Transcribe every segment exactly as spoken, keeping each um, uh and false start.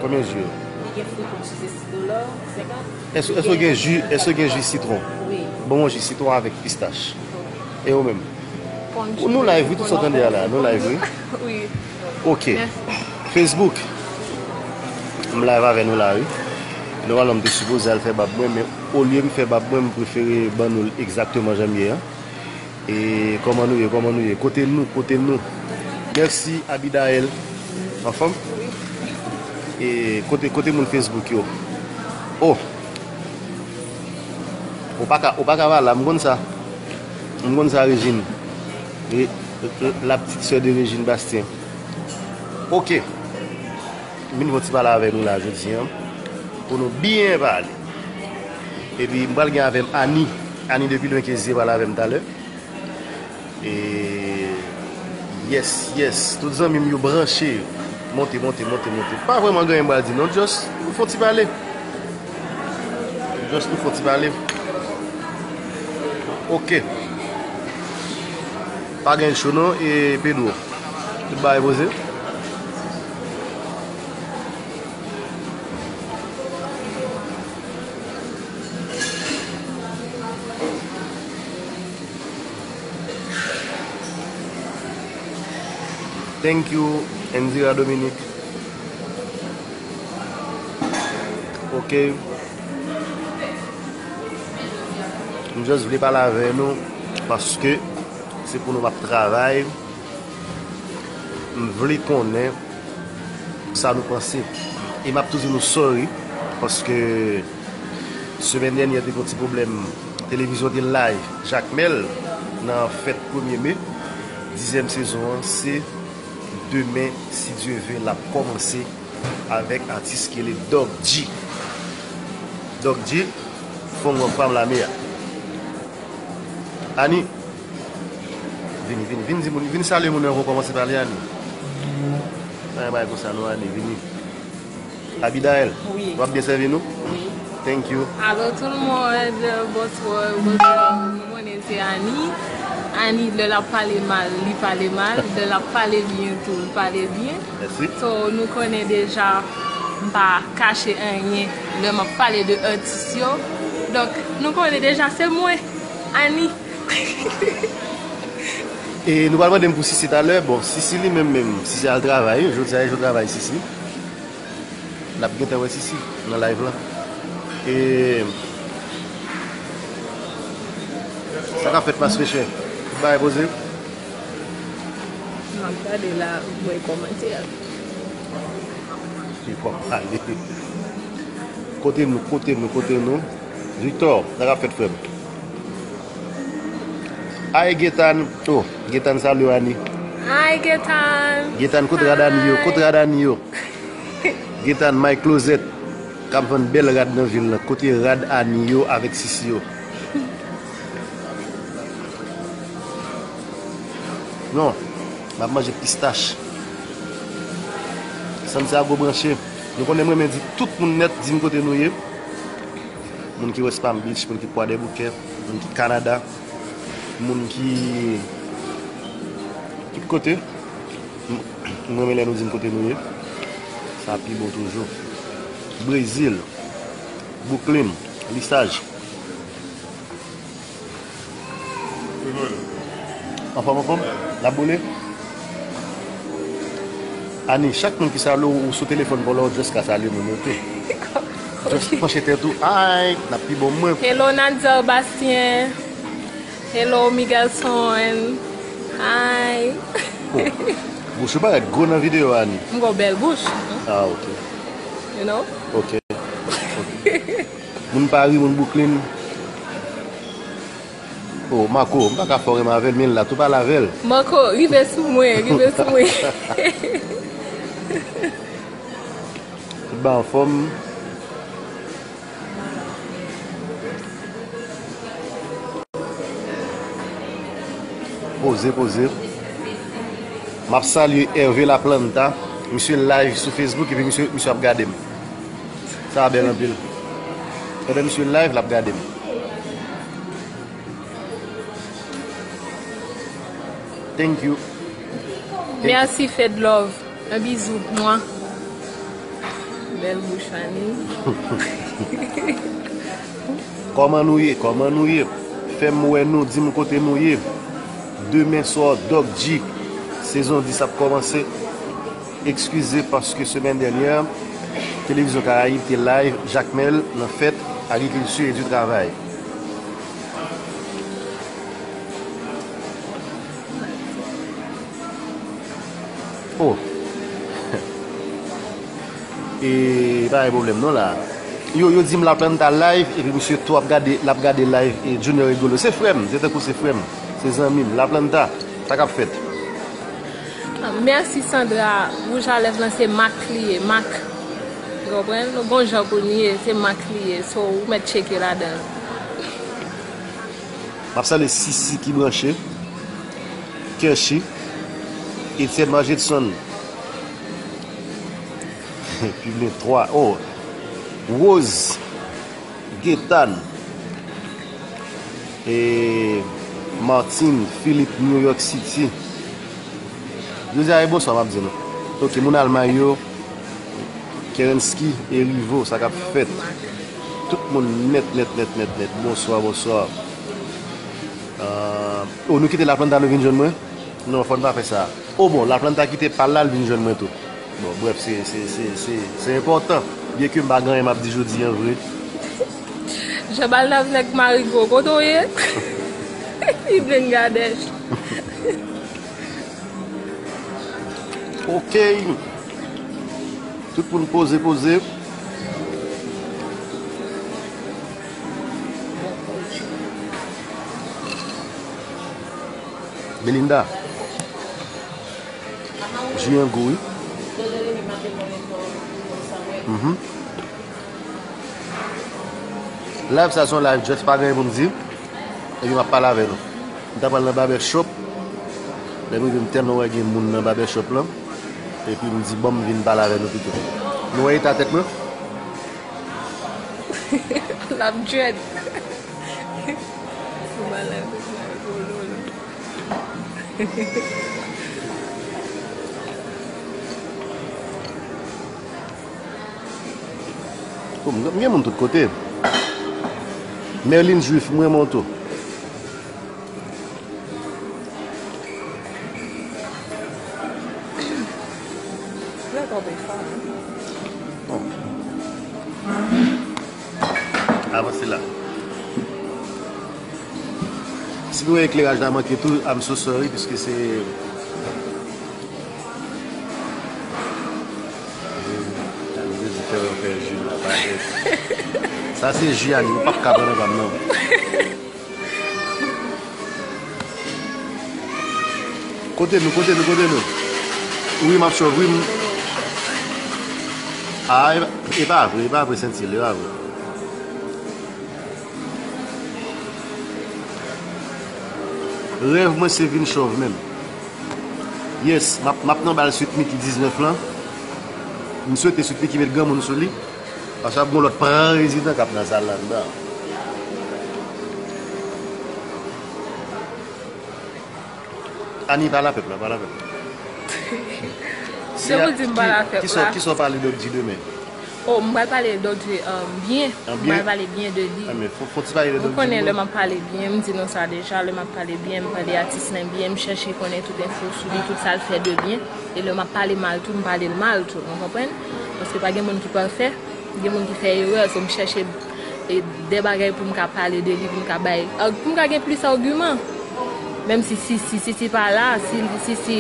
Konbyen ji yo? Li gen fri pou ti zesti dolo, senkant. Èske, èske gen ji, èske gen ji sitwon? Wi. Bon, yon ji sitwon avèk pistach. E ou menm? Konn Nou live, wi, tout sa w tande a la. Nou live, wi. Wi. Ok. Mèsi. Facebook. M live avè nou la, wi. Nòmalman, m te sipoze al fè bab mwen, men olye m fè bab mwen, m prefere ban nou l egzakteman jan m ye an. E kòman nou ye, kòman nou ye? Kote nou, kote nou? Mèsi, Abidael. Anfòm? Wi. E kote, kote moun Facebook yo? Oh! Ou pa ka, ou pa ka pa la, m konn sa. M konn sa, Régine. Re, re, la petite sœur de Régine Bastien. Ok. M vin fè yon ti pale avè nou la jodi an. Pou nou byen pale. Epi m pral gen avè m Ani. Ani depi Lwen Kezye pral avè m talè. E yes, yes. Tout zanmi m yo branche. Monte, monte, monte, monte. Pa vrèman gen anyen m pral di non, just nou fè yon ti pale. Just nou fè yon ti pale. Ok. Pa gen cho non, e Pedro. Tout bagay poze. Thank you, Indira Dominique. Ok. M just vle pale avè nou paske se pou nou m ap travay. M vle konnen sa nou panse. E m ap tou di nou sorry, paske semèn dènyè te gen yon ti pwoblèm. Televizyon te live Jakmèl nan fèt premye me. Dizyèm sezon an se demen, si Dye ve, l ap kòmanse avèk atis ki rele Doc G. Doc G, fò m wè pam lame a. Ani, vini, vini, vin di moun, vin salye moun nan, pou kòmanse pale, Ani. Nan yon bagay konsa non, Ani, vini. Abidael, wi, w ap byen sèvi nou? Wi. Thank you. Alo tout moun, bonswa, bonswa. Nou konnen se Ani. Ani, lè l ap pale mal, li pale mal. Lè l ap pale byen tou, li pale byen. Mèsi. So, nou konnen deja, m pa kache anyen lè m ap pale de atis yo. Donk, nou konnen deja se mwen, Ani. E nou pral mande m pou Sisi talè. Bon, Sisi li menm menm, Sisi al travay, jodi a e jou travay Sisi. N ap gentan wè Sisi nan live lan. E sa k ap fèt, Mas Fresh? Tout bagay poze? M ap gade la, m wè kòmantè a. Li pap pale. Kote nou, kote nou, kote nou? Victor, sa k ap fèt, frè m? Ay, Getan. Oh, Getan, salye w, Ani. Ay, Getan. Getan, kote rad Ani yo? Kote rad Ani yo? Getan, My Closet, k ap vann bèl rad nan vil lan. Kote rad Ani yo avèk Sisi yo? Non, m ap manje pistach. Santiago branche. Nou konnen m renmen di tout moun nèt, di m kote nou ye. Moun ki West Palm Beach, moun ki Kwadèboukè, moun ki Kanada, moun ki tout kote. M, m renmen lè nou di m kote nou ye. Sa pi bon toujou. Brezil, Brooklyn, Lisaj. Anfòm, anfòm? N ap boule? Ani, chak moun ki salye w, ou sou telefòn pa w la, ou just ka salye moun yo tou. Just panche tèt ou, ay, n ap pi bon mwen. Hello, Nadia Bastien. Hello, Miguelson. Hi. Oh, bouch ou parèt gwo nan videyo a, Ani. M gon bèl bouch. Ah, ok. You know? Ok. Moun Paris, moun Brooklyn. Oh, Marco, m pa ka fè w renmen avè l, men l la, tou pale avè l. Marco, rive sou mwen, rive sou mwen. Tout ba anfòm. Poze, poze. M ap salye Hervé Laplanta. Misye live sou Facebook epi misye, misye ap gade m. Sa a bèl anpil. Pandan misye live, l ap gade m. Thank you. Thank you. Merci, Fed Love. Un bisou. Mwa. Bèl bouch Annie. Kòman nou ye? Kòman nou ye? Fè m wè nou, di m kote nou ye. Demen swa, Doc G, sezon dis ap kòmanse. Eskize paske semèn dènyè, Televizyon Karayib te live Jakmèl nan fèt agrikilti e di travay. Oh. E pa gen pwoblèm non la. Yo, yo di m Laplanta live epi misye tou ap gade, l ap gade live e Junior Rigolo. Se frè m, se tankou se frè m, se zanmi m. Laplanta, sa k ap fèt? Mèsi Sandra, wouj a lèv lan se mak li ye, mak. Ou konprann? Nou gon jan pou n ye, se mak li ye. So, ou mèt tcheke ladan l. M ap salye Sisi ki branche, Kershi, Etienne Margetson, Piblin twa, oh, Rose, Getan, e Martin, Philippe, New York City. Jodi a e bonswa m ap di nou. Ok, moun Almay yo, Kerensky e Rivo, sa k ap fèt? Tout moun nèt, nèt, nèt, nèt, nèt. Bonswa, bonswa. Ah, oh, nou kite Laplanta, nou vin jwenn mwen? Non, fò n pa fè sa. Oh, bon, Laplanta kite pa l la, l vin jwenn mwen tou. Bon, brèf, se, se, se, se, se enpòtan. Byenke m pa gen anyen m ap di jodi an vre. Jan Balnav nèg Marigo, kote w ye? Li Bangladèch. Ok. Tout moun poze, poze. Belinda. Ji an gou, wi. Mhm. Live sa se yon live just pa gen pou m di. Epi m ap pale avè nou. M ta pral nan barber shop. Lè m rive m tèlman wè gen moun nan barber shop lan. Epi m di bon m vin pale avè nou pito. Nou wè eta tèt mwen? L ap dread. Ou malad, ou malad, ou lolo. Oh, m gen moun tout kote. Merlin Juif, m renmen w tou. Lè tonbe fò. Bon. Avanse la. Si nou wè ekleraj la manke tou, I'm so sorry, piske se Sa se ji Ani, ou p ap ka pran nan pa m non. Kote nou, kote nou, kote nou? Wi, m ap chòv, wi. M- A, e pa, e pa vre, e pa vre, Sentil, e pa vre. Rèv mwen se vin chòv menm. Yes, m ap, m ap nan bal Sweet Micky diznèf lan. M swete Sweet Micky met granmoun sou li. Paske ap gen lòt prezidan k ap nan sal la anndan. Ani, pale a pèp la, pale a pèp la. Se pou di m pale a pèp la. Kisa w pale Doc G demen? Oh, m pral pale Doc G byen. M pral pale byen de li. Ou konnen lè m ap pale byen, m di nou sa deja, lè m ap pale byen, m pale atis lan byen, m chèche konnen tout enfo sou li, tout sa l fè de byen. E lè m ap pale mal tou, m pale l mal tou, nou konprann? Paske pa gen moun ki pafè, gen moun ki fè erè, so m chèche e de bagay pou m ka pale de li, pou m ka bay, pou m ka gen plis agiman. Menm si, si, si, si, si pa la, si, si, si,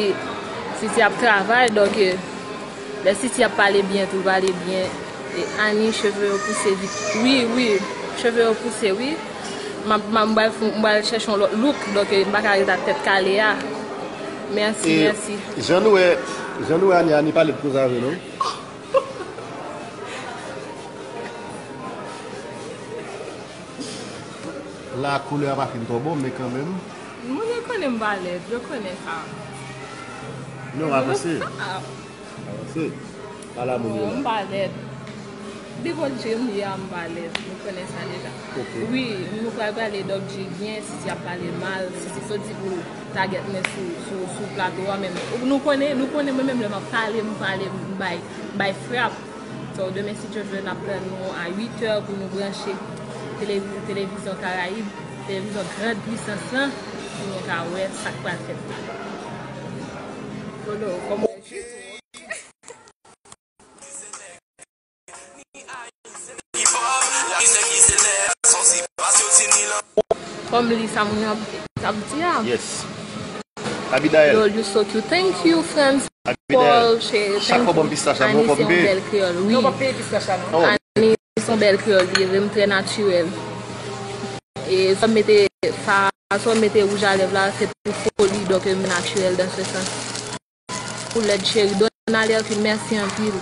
si, si ap travay, donk, eh, lè si, si ap pale byen, tou pale byen. E Ani, cheve yo pouse vit. Wi, wi, cheve yo pouse, wi. M ap, m ap, m pral fon, m pral chèche yon lòt look, donk, eh, m pa ka ret ak tèt kale a. Mèsi, mèsi. Jan nou wè, jan nou wè Ani, Ani pale de koze avè nou. La koulè a pa fin twò bon, men kanmenm. Moun yo konnen m pa lèd, yo konnen sa. Non, avanse. Avanse. Pale a moun yo la. Non, m pa lèd. Depi w di m li a, m pa lèd. Nou konnen sa deja. Ok. Wi, nou pral pale Doc G byen, si si ap pale mal, si si soti pou l tagèt mwen sou, sou, sou plato a, men nou konnen, nou konnen mwen menm lè m ap pale, m pale, m bay, m bay frap. So, demen, si Dye vle, n ap tann nou a uit è pou nou branche televi- televizyon Karayib, televizyon Grand Puissance lan, pou nou ka wè sa k pral fèt la. Kolo, kòman w ye? Kòm li sa moun yo ap, ap di a. Yes. Abidael. Yo, you so cute. Thank you, friends. Abidael. Paul, che, chak fwa w ban m pistach la, mwen fò m peye. Annie se yon bèl kreyòl, wi. Non, w p ap peye pistach la, non. Oh. Annie se yon bèl kreyòl, li ye, li trè natirèl. E sa w mete fa, sa w mete wouj a lèv la, se pou foli, donk, euh, naturel dans ce sens. Pou lèd cheri. Donald Hercule, mèsi anpil.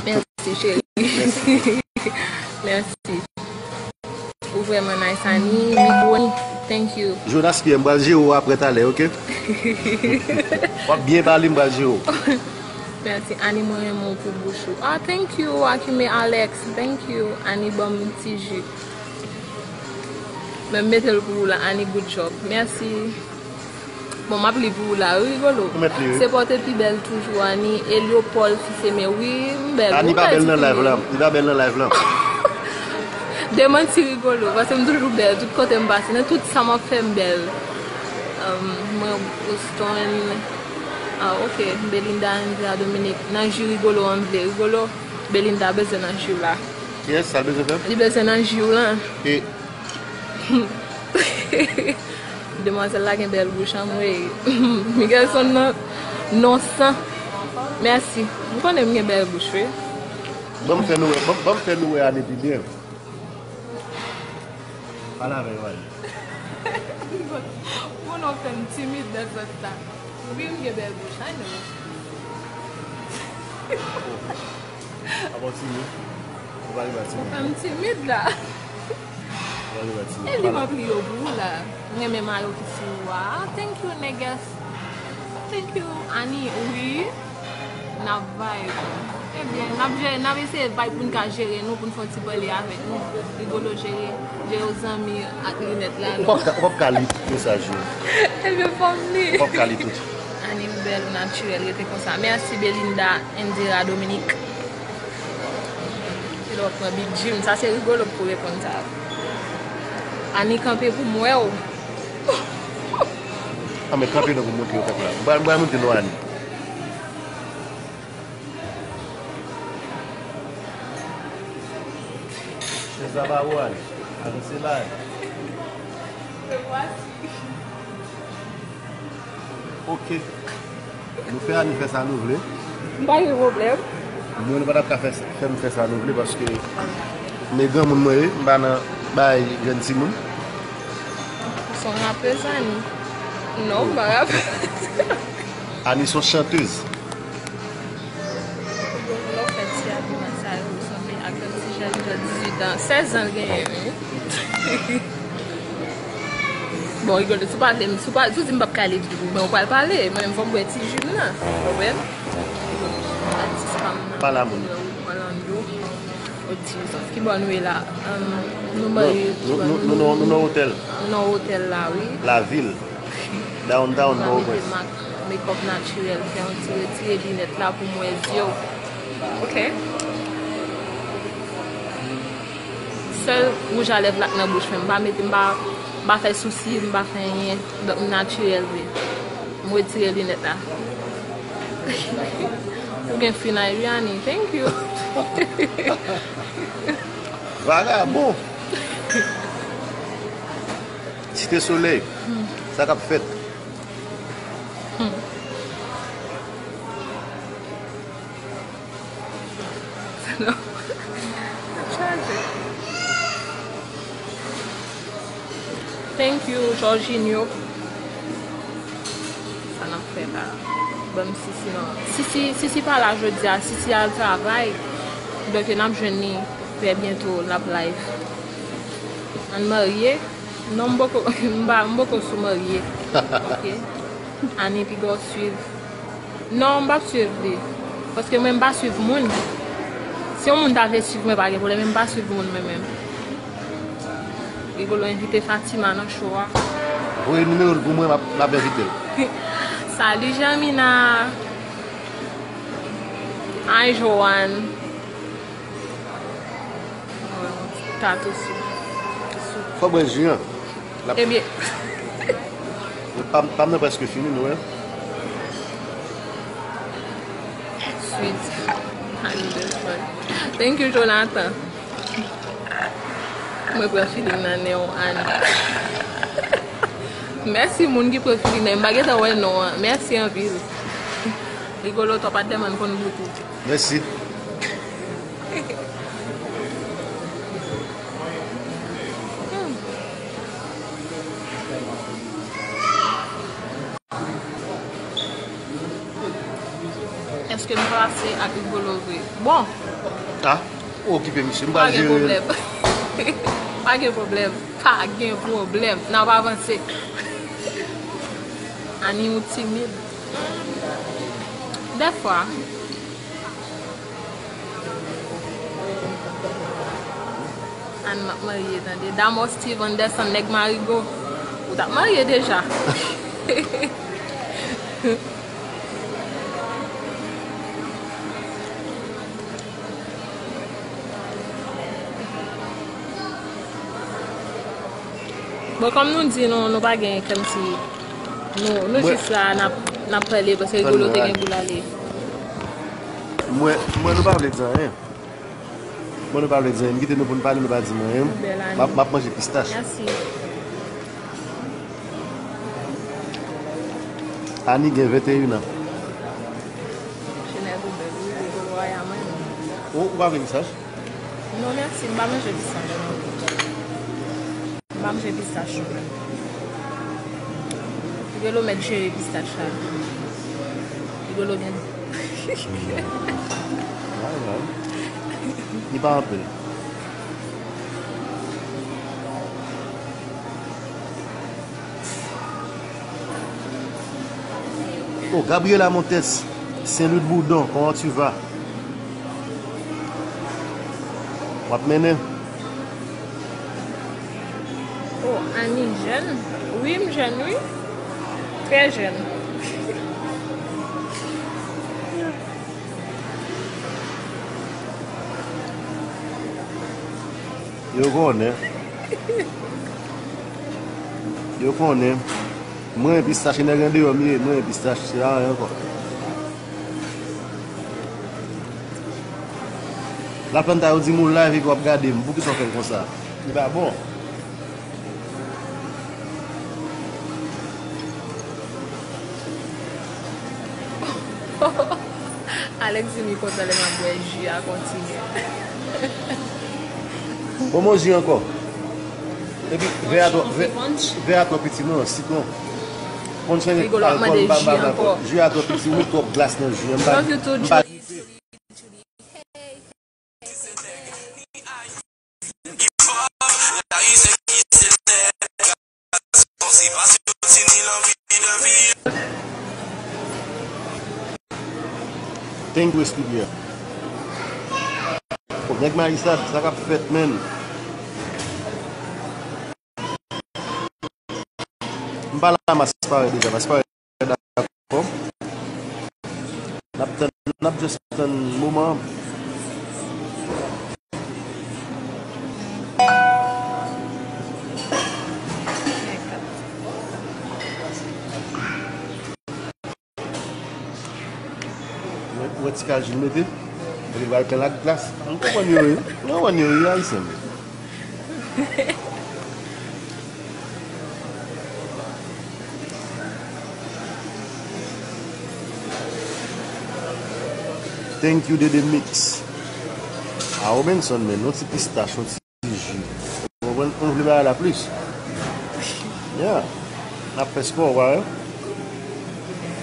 Mèsi, cheri. Mèsi. Ou vrèman nice, Annie. Big One, thank you. Jonas Pierre, m pral jere w apre talè, oke? W ap byen pale, m pral jere w. Mèsi, Annie, mwen renmen w pou bouch ou. Ah, thank you, Akime Alex. Thank you, Annie, ban m ti ji. Men m mete l pou ou la, Annie, good job. Mèsi. Bon, m ap li pou ou la, wi, Rigolo. Ou mèt li, wi. Se pa w te pi bèl toujou, Annie. Elio Paul, si se men, wi, m bèl, wi, Annie pa bèl nan live la. Li pa bèl nan live la. Demanti, Rigolo, paske m toujou bèl, tout kote m pase, nan tout sa m ap fè, m bèl. Um, mwen, Boston, ah, oke, Belinda, Andrea, Dominique, nan ji Rigolo an vle, Rigolo, Belinda bezwen nan ji w la. Kiyès sa l bezwen fè? Li bezwen nan ji w lan. E Demwazèl la gen bèl bouch, anmwey. Miguelson nan, non san. Mèsi. M konnen m gen bèl bouch, wi. Ban m fè nou wè, ban, ban m fè nou wè Annie pi byen. Pale avè yo, Annie. Pou nou fè m timid nan zòt la. Wi, m gen bèl bouch, I know. Apa w timid? Ou pa rive a timid. Ou fè m timid la. Ou pa rive a timid. E li m ap li yo pou ou la. M renmen mayo ki sou ou a. Thank you, niggas. Thank you, Annie. Wi. N ap vibe. Ebyen, n ap jere, n ap eseye vibe pou n ka jere nou, pou n fè yon ti pale avèk nou. Rigolo jere, jere w zanmi ak linèt la, non? Ou p ap ka, ou p ap ka li tout mesaj yo. Ebyen, fò m li. Ou p ap ka li tout. Annie, ou bèl, ou natirèl, rete konsa. Mèsi, Belinda, Indira, Dominique. Kilè w ap pran Big Jim? Sa se Rigolo k pou reponn sa. Annie, kanpe pou m wè w. Ah, men kanpe non pou m montre yo kòk la. M pral, m pral montre nou Annie. Chèz la pa wo, Annie. Avanse la. Me voici. Oke. Nou fè Annie fè sa nou vle. M pa gen pwoblèm. Mwen, nou pa t ap ka fè, fè m fè sa nou vle paske m e granmoun mwen ye, m pa nan bay grenn timoun. Se yon rapèz, Annie. Non, m pa rapèz. Annie se yon chantèz. Lè w fè ti abiman sa yo, ou sanble ak yon ti jèn jan dizuit an, sèz an l genyen, wi. Bon, Rigolo, si w pa vle m, si w pa, si w di m p ap ka li, men ou pral pale. Mwen menm, fò m bwè ti ji m nan. Ou konprann? Atis pa m nan. Pale a moun. Orlando. Oh, Jesus. Ki bò nou ye la? Um, nou marye, nou, nou, nou, nou, nou nan otèl. Nou nan otèl la, wi. Lavil. Downtown Port-au-Prince. Makeup natirèl, fè yon ti retire linèt la pou m wè zye w. Ok. Sèl wouj a lèv la k nan bouch mwen. M pa mete, m pa, m pa fè sousi, m pa fè anyen. Donk, m natirèl vre. M retire linèt la. Ou gen fin a Riani. Thank you. Vagabon. Site Solèy. Hmm. Sa k ap fèt? Hmm. Non. Chaje. Thank you, Jorginho. Sa n ap fè la? Ban m Sisi non. Sisi, Sisi pa la jodi a, Sisi al travay. Donk, n ap jwenn li trè byento, l ap live. Ann marye. Non, m poko, m pa, m poko sou marye. Ok. Annie, piga w swiv. Non, m p ap swiv li. Paske mwen, m pa swiv moun. Si yon moun ta vle swiv mwen, pa gen pwoblèm, men m pa swiv moun mwen menm. Rigolo envite Fatima nan show a. Voye nimewo l pou mwen, m ap, m ap envite l. Salut, Jamina. Ay, Joanne. Tatou sou. Fò bwè ji an. L ap Ebyen. Pa m, pa m nan prèske fini, nou wè. Sweet. Thank you, Jonathan. Mwen pran feeling nan nen w, Annie. Mèsi moun ki pran feeling nan. M pa gentan wè non an. Mèsi anpil. Rigolo, twa pa t tèlman konn bouti. Mèsi. Èske m pase ak Rigolo vre? Bon. Ah, ou okipe misye, m pral jere l. Pa gen pwoblèm. Pa gen pwoblèm. Pa gen pwoblèm. N ap avanse. Annie, ou timid. Dèfwa. Ann, m ap marye, tande. Damo Steve Anderson, nèg Marigo. Ou t ap marye deja. Bon, kòm nou di, nou, nou pa gen kòmsi, nou, nou Mwen jis la, n ap, n ap pale, paske Tann Rigolo mwen te gen ale. pou l ale. Mwen, mwen, nou pa vle di anyen. Mwen, nou pa vle di anyen. M kite nou pou n pale, nou pa di mwen anyen. Bèl Annie. M ap, m ap manje pistach. Mèsi. Annie gen venteyen an. Chenèl ou bèl, wi, wi, wi, wi, wi. Ou, ou pa vle pistach? Non, mèsi, m pa manje pistach non. M pa manje pistach non. Rigolo mèt jere pistach la. Rigolo gen. Li pa anpil. Oh, Gabriela Montes, Saint-Louis de Bourdon, comment tu vas? W ap mennen? Oh, Annie jèn? Wi, m jèn, wi. Trè jèn. Yo konnen. Yo konnen. Mwen, pistach, nèg andeyò m ye. Mwen, pistach, se pa anyen ankò. Laplanta, yo di m ou live epi w ap gade m. Poukisa w fè l konsa? Li pa bon. Alex di li kontan lè m ap bwè ji a kontinye. Bon, bon ji ankò. Epi, vè a twò, vè, vè a twò piti, non, sitwon. Punch and Rigolo ap mande ji ankò. Ji a twò piti, ou met twòp glas nan ji a. M pa, Love you too, m pa Julie. Julie, Julie. Hey, hey. Thank you, Escudero. Oh, nèg Marisa, sa k ap fèt, menn. M pa la, m aspare deja, m aspare. Dakò. N ap tann, n ap just tann moman an. Ou wè ti kal Jules mete? Li pral plen l ak glas. M konprann yo, wi. M konprann yo, wi, Ayisyen. Thank you, Dede Mix. A Robinson, men, yon ti pistach, yon ti ji. Ou konprann? Ou vle bagay la plis? Yeah. N ap fè spò, w pa wè?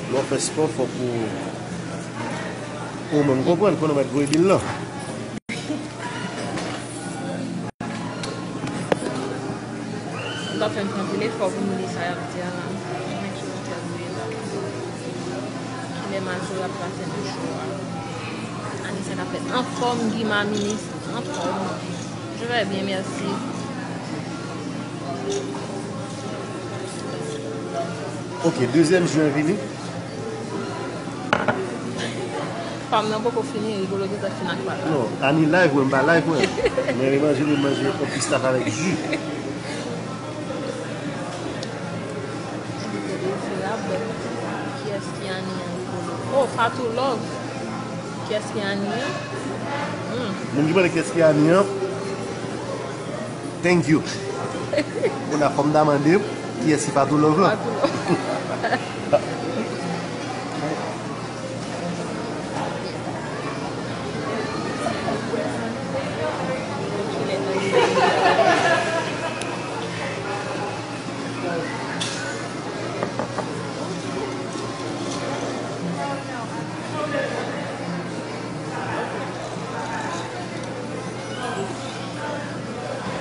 Lè w fè spò, fòk ou, ou menm konprann, konnen w mèt voye bil lan. M t ap fè m fè anpil efò pou m li sa y ap di a la. Make sure m fè voye la. Kilè Mazora pral fè de cho a? Annie, sa k ap fèt? Anfòm, Guy Maminis, anfòm. Je vais bien, merci. Ok, dezyèm ji an vini. Fam nan poko fini, Rigolo gentan fin ak papa. Non, Ani live, mwen, m pa live, mwen. Mwen, manje, mwen manje yon pistach avèk ji. Kiyès ki Ani an, Rigolo? Oh, Fatou Love. Kiyès ki Ani an? Hmm. Moun ki mande kiyès ki Ani an, thank you. Moun a fòm ta mande kiyès ki Fatou Love la. Fatou Love.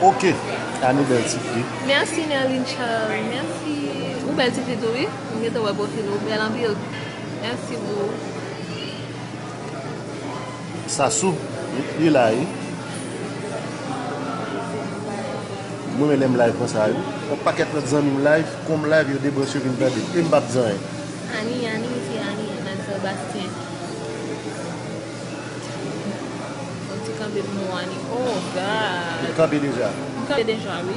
Ok, Ani bèl ti fi. Mèsi, Nerline Charles. Mèsi. Ou bèl ti fi tou, wi. M gentan wè pwofil ou. Bèl anpil. Mèsi pou Sasou, li, li la, wi. Mwen, men lè m live konsa, wi. Yon pakèt lòt zanmi m live, kon m live, yo debranche yo vin tande. E m p ap di anyen. Ani, Ani, se Ani, Mansel Bastien. Yon ti kanpe pou nou, Ani. Oh, God. Li kanpe deja. Li kanpe deja, wi.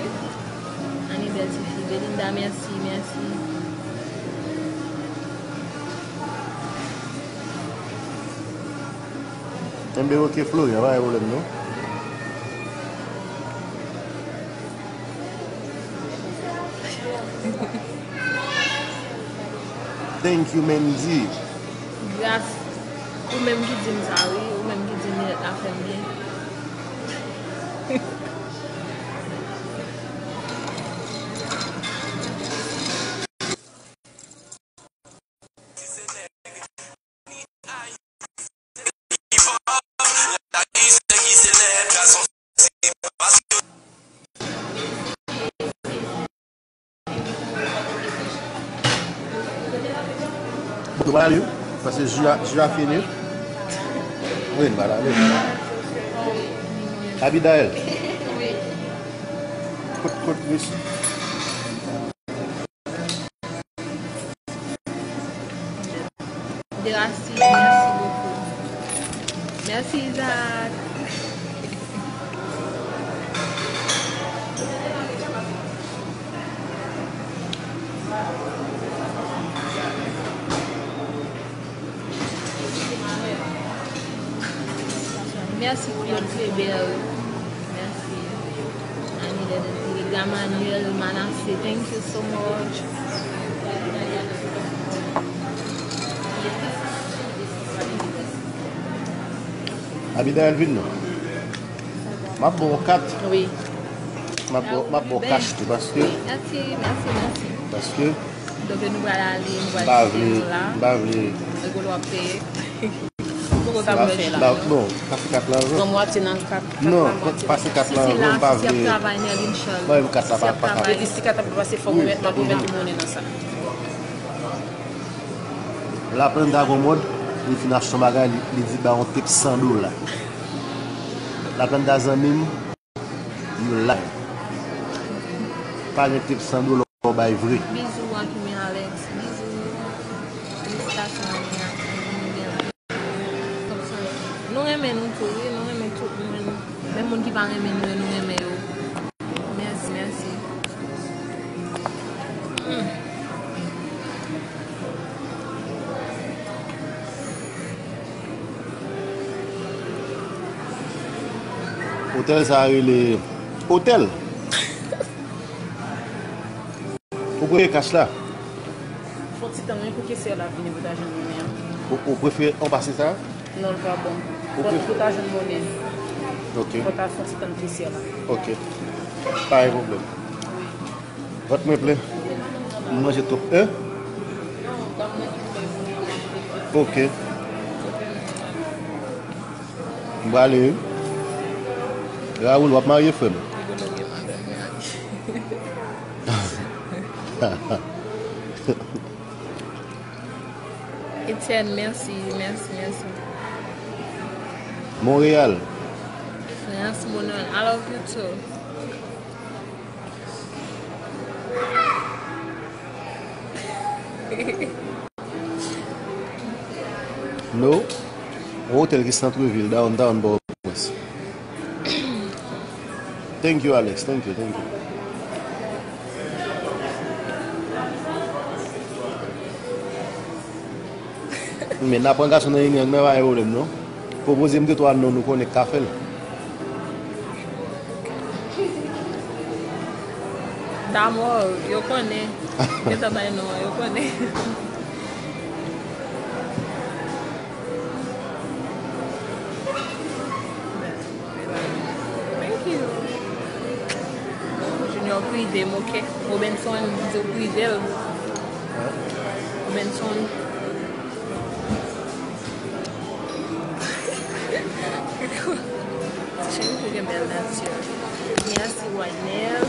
Ani, bèl ti fi. Belinda, mèsi, mèsi. Enben, ok, Florian, pa gen pwoblèm, non. Thank you, Mendy. Gras, ou menm ki di m sa, wi. Ou menm ki di m Ninette la fè m byen. Ou pa ale, paske ji a, ji a fini. Wi, n pa ale. Abidaël. Kot, kot, mesye. Derasi, merci beaucoup. Merci, Isaac. Merci, Claude Kléber. Merci. Annie Dedan Ziliga, Manuel Manassé, thank you so much. Abida Elvin, non. M ap ba w kat. Wi. M ap ba, m ap ba w kach tou, paske. Mèsi, mèsi, mèsi. Paske. Donk, nou pral ale, nou pral kite nou la. M pa vle, m pa vle. Rigolo ap peye. Poko sa m fè la. Ba, bon, pase kat la avan. Pran mwatye nan kat, kat la, non, mwatye. Pase kat la avan, m pa vle. Si, si, si, si ap travay, Nerline Charles. Mwen menm kat la pa, pa ka. Li di si kat la pa pase, fòk ou met, mwen pou met monnen nan sa. Laplanta gon mòd, li fin achte yon bagay, li, li di ba yon tip san dola. Laplanta zanmi m, you lie. Pa gen tip san dola w bay vre. Bizou Akimi Alex, bizou. Felisitasyon Akimi Alex. Nou renmen nou tou, wi, nou renmen tout moun. Menm moun ki pa renmen nou yo, nou renmen yo. Mèsi, mèsi. Hmm. Otèl sa a rele otèl. Ou prefere kach la? Fon ti tann wi pou kesè la vini pou ta jwenn monnen an. Ou, ou prefere anpase sa? Non, l pa bon. Ou prefere? Fò ta jwenn monnen. Ok. Fò ta fon ti tann kesè la. Ok. Pa gen pwoblèm. Vant mwen plen. M manje twòp, en? Ok. M prale, wi. Raoul, w ap marye, frè m? Etienne, mèsi, mèsi, mèsi. Montréal. Merci, Bonheur. I love you too. No. Yon otèl ki santrevil, downtown Pòtoprens. Thank you, Alex. Thank you, thank you. Men n a pran gason nan Inyan, men pa gen pwoblèm, non. Pwopoze m de twa non, nou konnen k ka fè l. Damò, yo konnen. Yo t ap bay non, yo konnen. Thank you. Junior prive m, ok. Robinson, m di w prive l. Robinson. Ti cheri tou gen bèl nati. Mèsi, Waynel.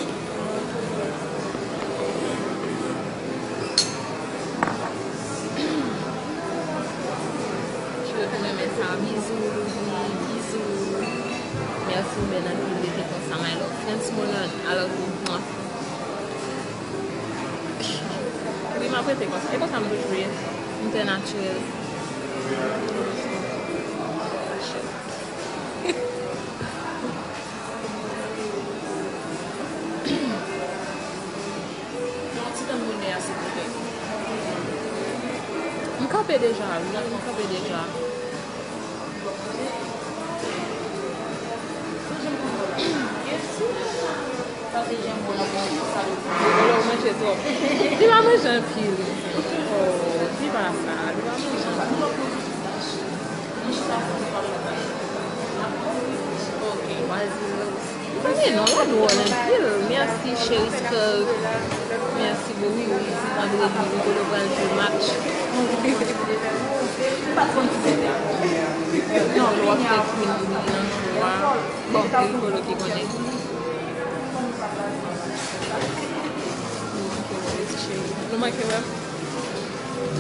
Cheve tou renmen sa. Bizou, Louvi, bizou. Mèsi, ou bèl anpil, rete konsa, my love. Pran ti monan, alò tou pran. Wi, m ap rete konsa. E konsa m toujou ye. M trè natirèl. Yon ti tann bonè a, silvouplè. M kanpe deja, wi, m kanpe deja. Sa se janbon nan bon sa. Rigolo manje twòp. Li pa manje anpil. Oh, di pa sa. Li pa manje anpil. Ok, vas-y, Rose. Mezanmi, non, la dwòl anpil. Mèsi, Cheriska. Mèsi, bon, wi, wi, se vandredi, Rigolo pral jwe match. Non, lè w ap fè Queen nan jwe a. Bon, se Rigolo ki konnen. Nou manke wè, ti cheri. Nou manke wè.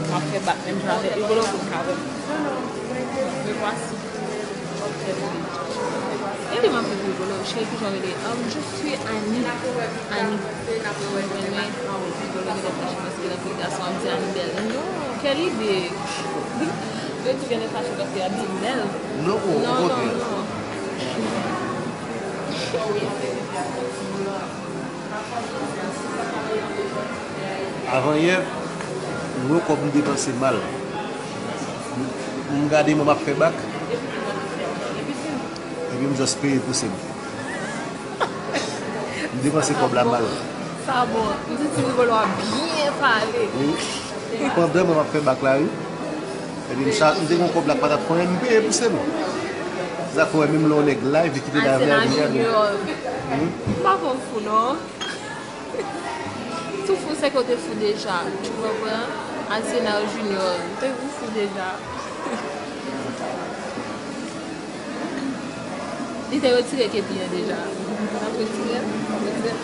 M ap fè bak menm jan avèk Rigolo pou l ka wè m. Me voici. E li m ap di Rigolo, cheri, kijan w rele? Um, je suis Annie. Annie. Mwen renmen Rigolo genlè fache paske l ap di gason ap di Annie bèl. Non, quelle idée! Yo tou genlè fache paske y ap di m bèl. Non, non, non. Avanyè, m wè kòb m depanse mal. M, m gade mwen m ap fè bak, epi m just peye pouse m. M depanse kòb la mal. Sa bon. M di ti Rigolo a byen pale. Wi. Pandan mwen m ap fè bak la, wi. Epi m cha-, m te gen yon kòb la k pa t ap fè anyen, m peye pouse m. Se sa k fè w wè menm lè yon nèg live, li kite live la, li gade. Wi. M pa konn fou, non. Tou fou, se ke w te fou deja, tu comprends? Alcena Junior, te ou fou deja. Li te retire kepi an deja. L ap retire l, l ap retire l.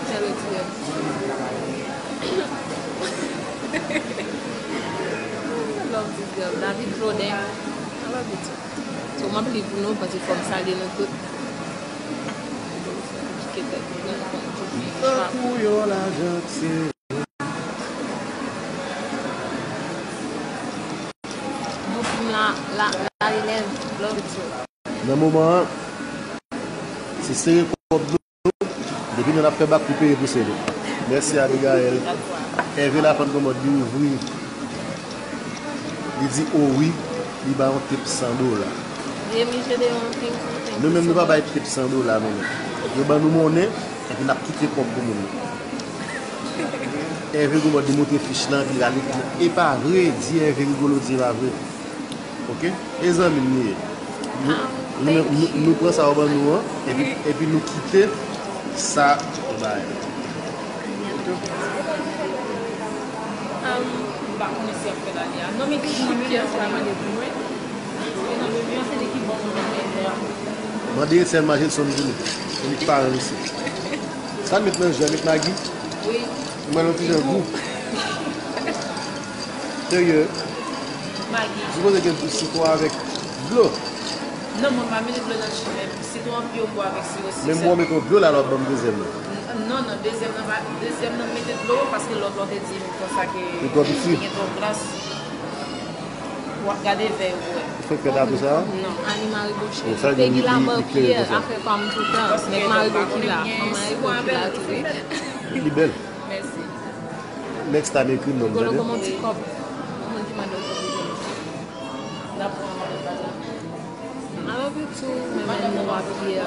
L ap retire l. I love this girl. David Claudin. I love you too. So, m ap li pou nou, paske fò m salye nou tout. Tankou yon lajan tire. Bon, fim la, la, la relève, love it so. Nan moman an, se sere kòb nou, depi nou n ap fè bak pou peye pouse nou. Mèsi Abigail. Ève Lafann Komòd, li ouvri. Li di o wi, li ba yon tip san dola. Ye, mi jede yon ting, ting. Nou menm, nou pa bay tip san dola, nou menm. Yo ban nou monnen, epi n ap kite kòb pou moun nan. Ève Rigolo di montre fich lan, epi l ale. E pa vre, di Ève Rigolo di e pa vre. Ok? E zanmi m li ye. Nou, nou, nou, nou pran sa yo ban nou an, epi, epi nou kite sa yo bay. Ok? Am, m pa konnen si y ap fè l ale a. Non, men ki moun pyès la mande pou mwen. E non, men se li ki ban mwen manje a. Mande Etienne manje l sonn vini. Se li ki paran isit. Sa l met nan je, met magi? Wi. Mwen, yon ti jan gou. Serye? Magi. Sipoze gen dous sitwon avèk dlo. Non, mwen pa mete dlo nan ji menm. Sitwon an pi bon avèk siwo sik. Men m wè w mete yon dlo la, lè w ap ban m dezyèm nan. N-, non, non, dezyèm nan pa, dezyèm nan m mete dlo, paske lòt la w te di m konsa ke li gen twòp gras. W ap gade vè yo pou wè. Ou fenk pèd apre sa? Non, Annie Marigot cheri. Pegi Lamar Pierre, afè pa m toutan. Nèg Marigot ki la. Annie Marigot ki la tou, wi. Li bèl. Mèsi. Next time, ekri m non, tande? Gon ti kòb. Gon moun ki mande w kòb. N ap pran nan bal la. I love you too, men men nou ap ye.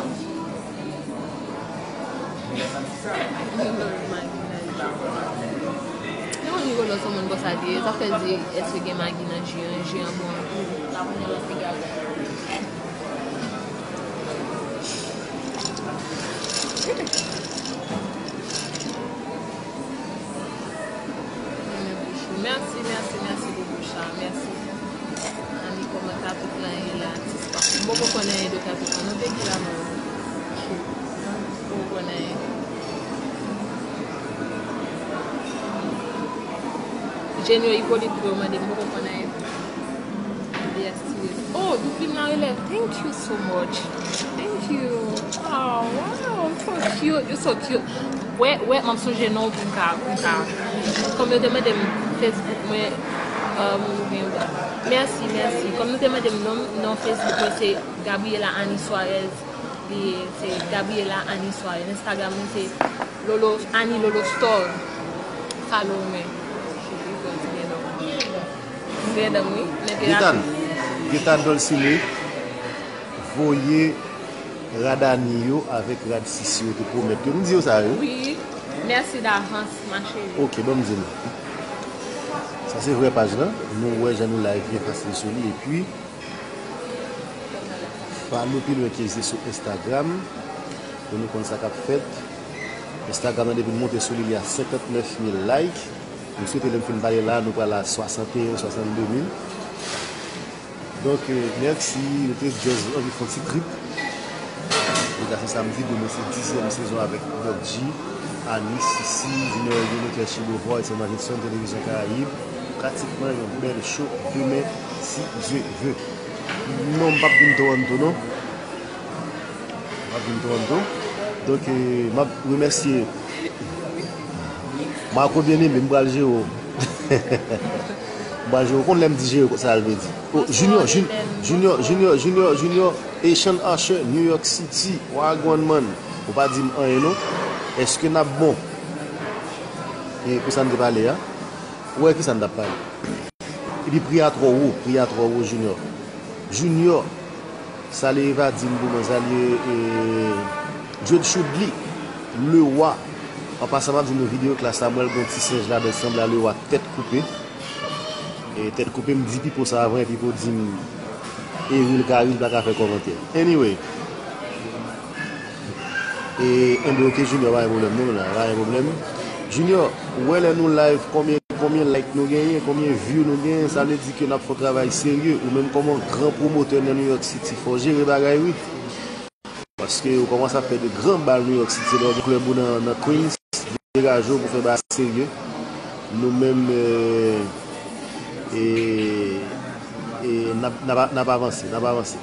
Yon rigolo sou moun konsa di, sa fè di, èske gen magi nan ji an, ji an bon anpil. Mèsi, mèsi, mèsi pou bouch la. Mèsi. Annie, kòman Kapit lan ye la, atis pa m? M poko konn anyen de Kapit lan. Nou te di la non. M poko konn anyen. Jenyo Ipolit pou yo mande, m poko konn anyen. Yes, yes. Oh, doublim nan relèv. Thank you so much. Thank you. Oh, wow, so cute. You so cute. Wè, wè, m ap sonje non pou m ka, pou m ka. Kòm yo te mande m Facebook mwen, um, oubyen, mèsi, mèsi. Kòm nou te mande m non, non Facebook mwen se Gabriela Annie Suarez. Li se Gabriela Annie Suarez. Instagram mwen se Lolo, Annie Lolo Store. Follow mwen. Jezi, Bondye gen non. M gen dan m, wi. Gentan, gentan Dolcine voye rad Annie yo avèk rad Sisi yo te pwomèt yo. M di yo sa, wi. Wi. Mèsi davans, ma chérie. Ok, ban m di nou. Sa se vrè paj lan. Nou wè jan nou live byen fasil sou li. Epi, follow Pilwen Kezye sou Instagram pou nou konn sa k ap fèt. Instagram nan depi l monte sou li, li a senkantnèf mil like. M swete lè m fin pale la, nou pral a swasanteyen, swasannde mil. Donk, euh, mèsi, nou te just anvi fè yon ti trip. Deja se samdi, demen se dizyèm sezon avèk Doc G, Annie, Sisi, Junior Eugene, Kèchi Beauvoir, Etzer Magelson, Televizyon Karayib. Pratikman yon bèl show demen, si Dye ve. Non, m p ap vin Toronto, non. M ap vin Toronto. Donk, eh, m ap remèsye Marco Bien-Aimé, m pral jere w. M pral jere w. Ou konn lè m di jere w, sa l vle di. Oh, Junior, Jun-, Junior, Junior, Junior, Junior, Asian Usher, New York City. Wagwan, man. Ou pa di m anyen, non. Èske n ap bon? E pou sa n te pale a? Ou wè ki sa n t ap pale? Epi pri a twò wo, pri a twò wo, Junior. Junior, salye Eva, di m pou mwen salye, eh, Jude Shoudly, Lewa. An pasan, m ap di nou videyo klas la, mwen, l gon ti senj ladan, sanble a Lewa, tèt koupe. E tèt koupe, m di Pipo sa avan, e Pipo di m, Eril ka ri, l pa ka fè kòmantè. Anyway. E, enben, ok, Junior, pa gen pwoblèm, non, la, pa gen pwoblèm. Junior, ou wè lè nou live, konbyen, konbyen like nou genyen, konbyen view nou genyen, sa vle di ke n ap fè yon travay serye. Ou menm kòm yon gran pwomotè nan New York City, fò w jere bagay, wi. Paske ou kòmanse ap fè de gran bal New York City, lè w gen klèb ou nan, nan Queens, degaje w pou fè bagay serye. Nou menm, eh, e, e n ap, n ap, n ap avanse, n ap avanse.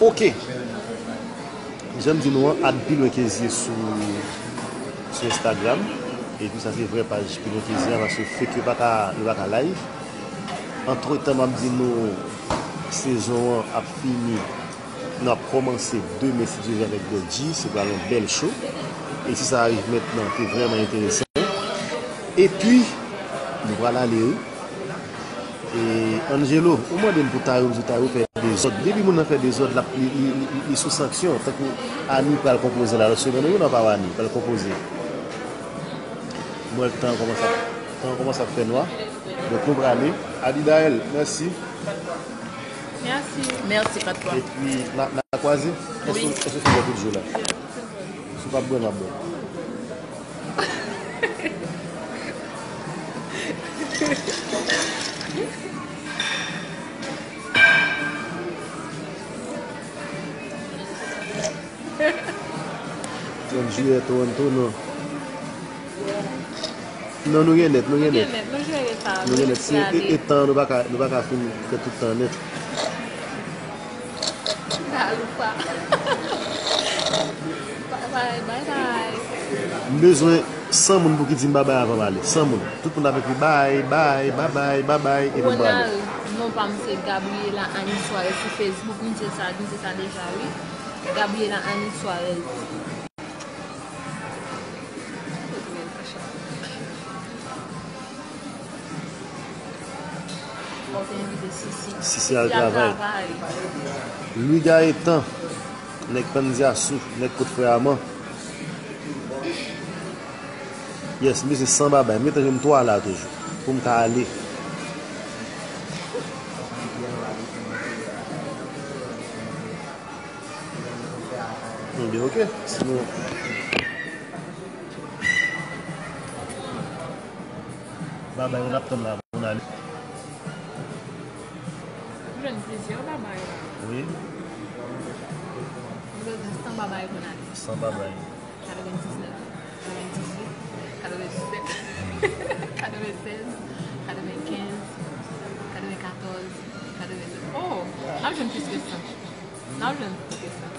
Ok. Jan m di nou an, add Pilwen Kezye sou, sou Instagram. Epi sa se vrè paj Pilwen Kezye a, paske fake yo pa ka, yo pa ka live. Antretan, m ap di nou, sezon an ap fini. Nou ap kòmanse demen, si Dye vle, avèk Doc G. Se pral yon bèl show. E si sa rive mentnan, se vrèman enteresan. Epi, nou pral ale, wi. E Angelo, ou mande m pou Tayou, m di Tayou fè dezòd. Depi moun nan fè dezòd, l ap, li, li, li, li, li sou sanksyon. Tankou Annie pral konpoze la, lòt semèn, wi, nan pa Annie pral konpoze. M wè tan an kòmanse ap, tan an kòmanse ap fè nwa. Donk, nou prale. Abigaël, mèsi. Mèsi. Mèsi, pa de pwoblèm. Epi, n a, n a kwaze. Èske, wi, èske w fin bwè tout dlo la? Si w p ap bwè, m ap bwè. Trant jiyè, Toronto, non. Non, nou gen nèt, nou gen nèt. Nou gen nèt, nou jere sa. Nou gen nèt. Si e, e tan, nou pa ka, nou pa ka fin fè tout tan nèt. Galoupa. Bye bye, bye bye. M bezwen san moun pou ki di m babay avan m ale. San moun. Tout moun avèk li, bay, bay, babay, babay, epi m prale. Ronald, non, Pa m se Gabriela Annie Suarez sou Facebook, m di sa, m di sa deja, wi. Gabriela Annie Suarez. Fò w te envite Sisi. Sisi al travay. Louis Gaétan, nèg Pandyasou, nèg kot frè Aman. Yes, m bezwen san babay. M gentan jwenn twa la toujou. Pou m ka ale. Ebyen, oke. Sinon, babay, nou ap tann la pou n ale. M jwenn plizyè babay la. Wi. M bezwen san babay pou n ale. San babay. Katrevendiznèf, katrevendizuit, katrevendiset, katrevendisenk, katrevenkenz, katrevenkatòz, katrevendizuit. Oh! N ap jwenn plis ke sa. N ap jwenn plis ke sa.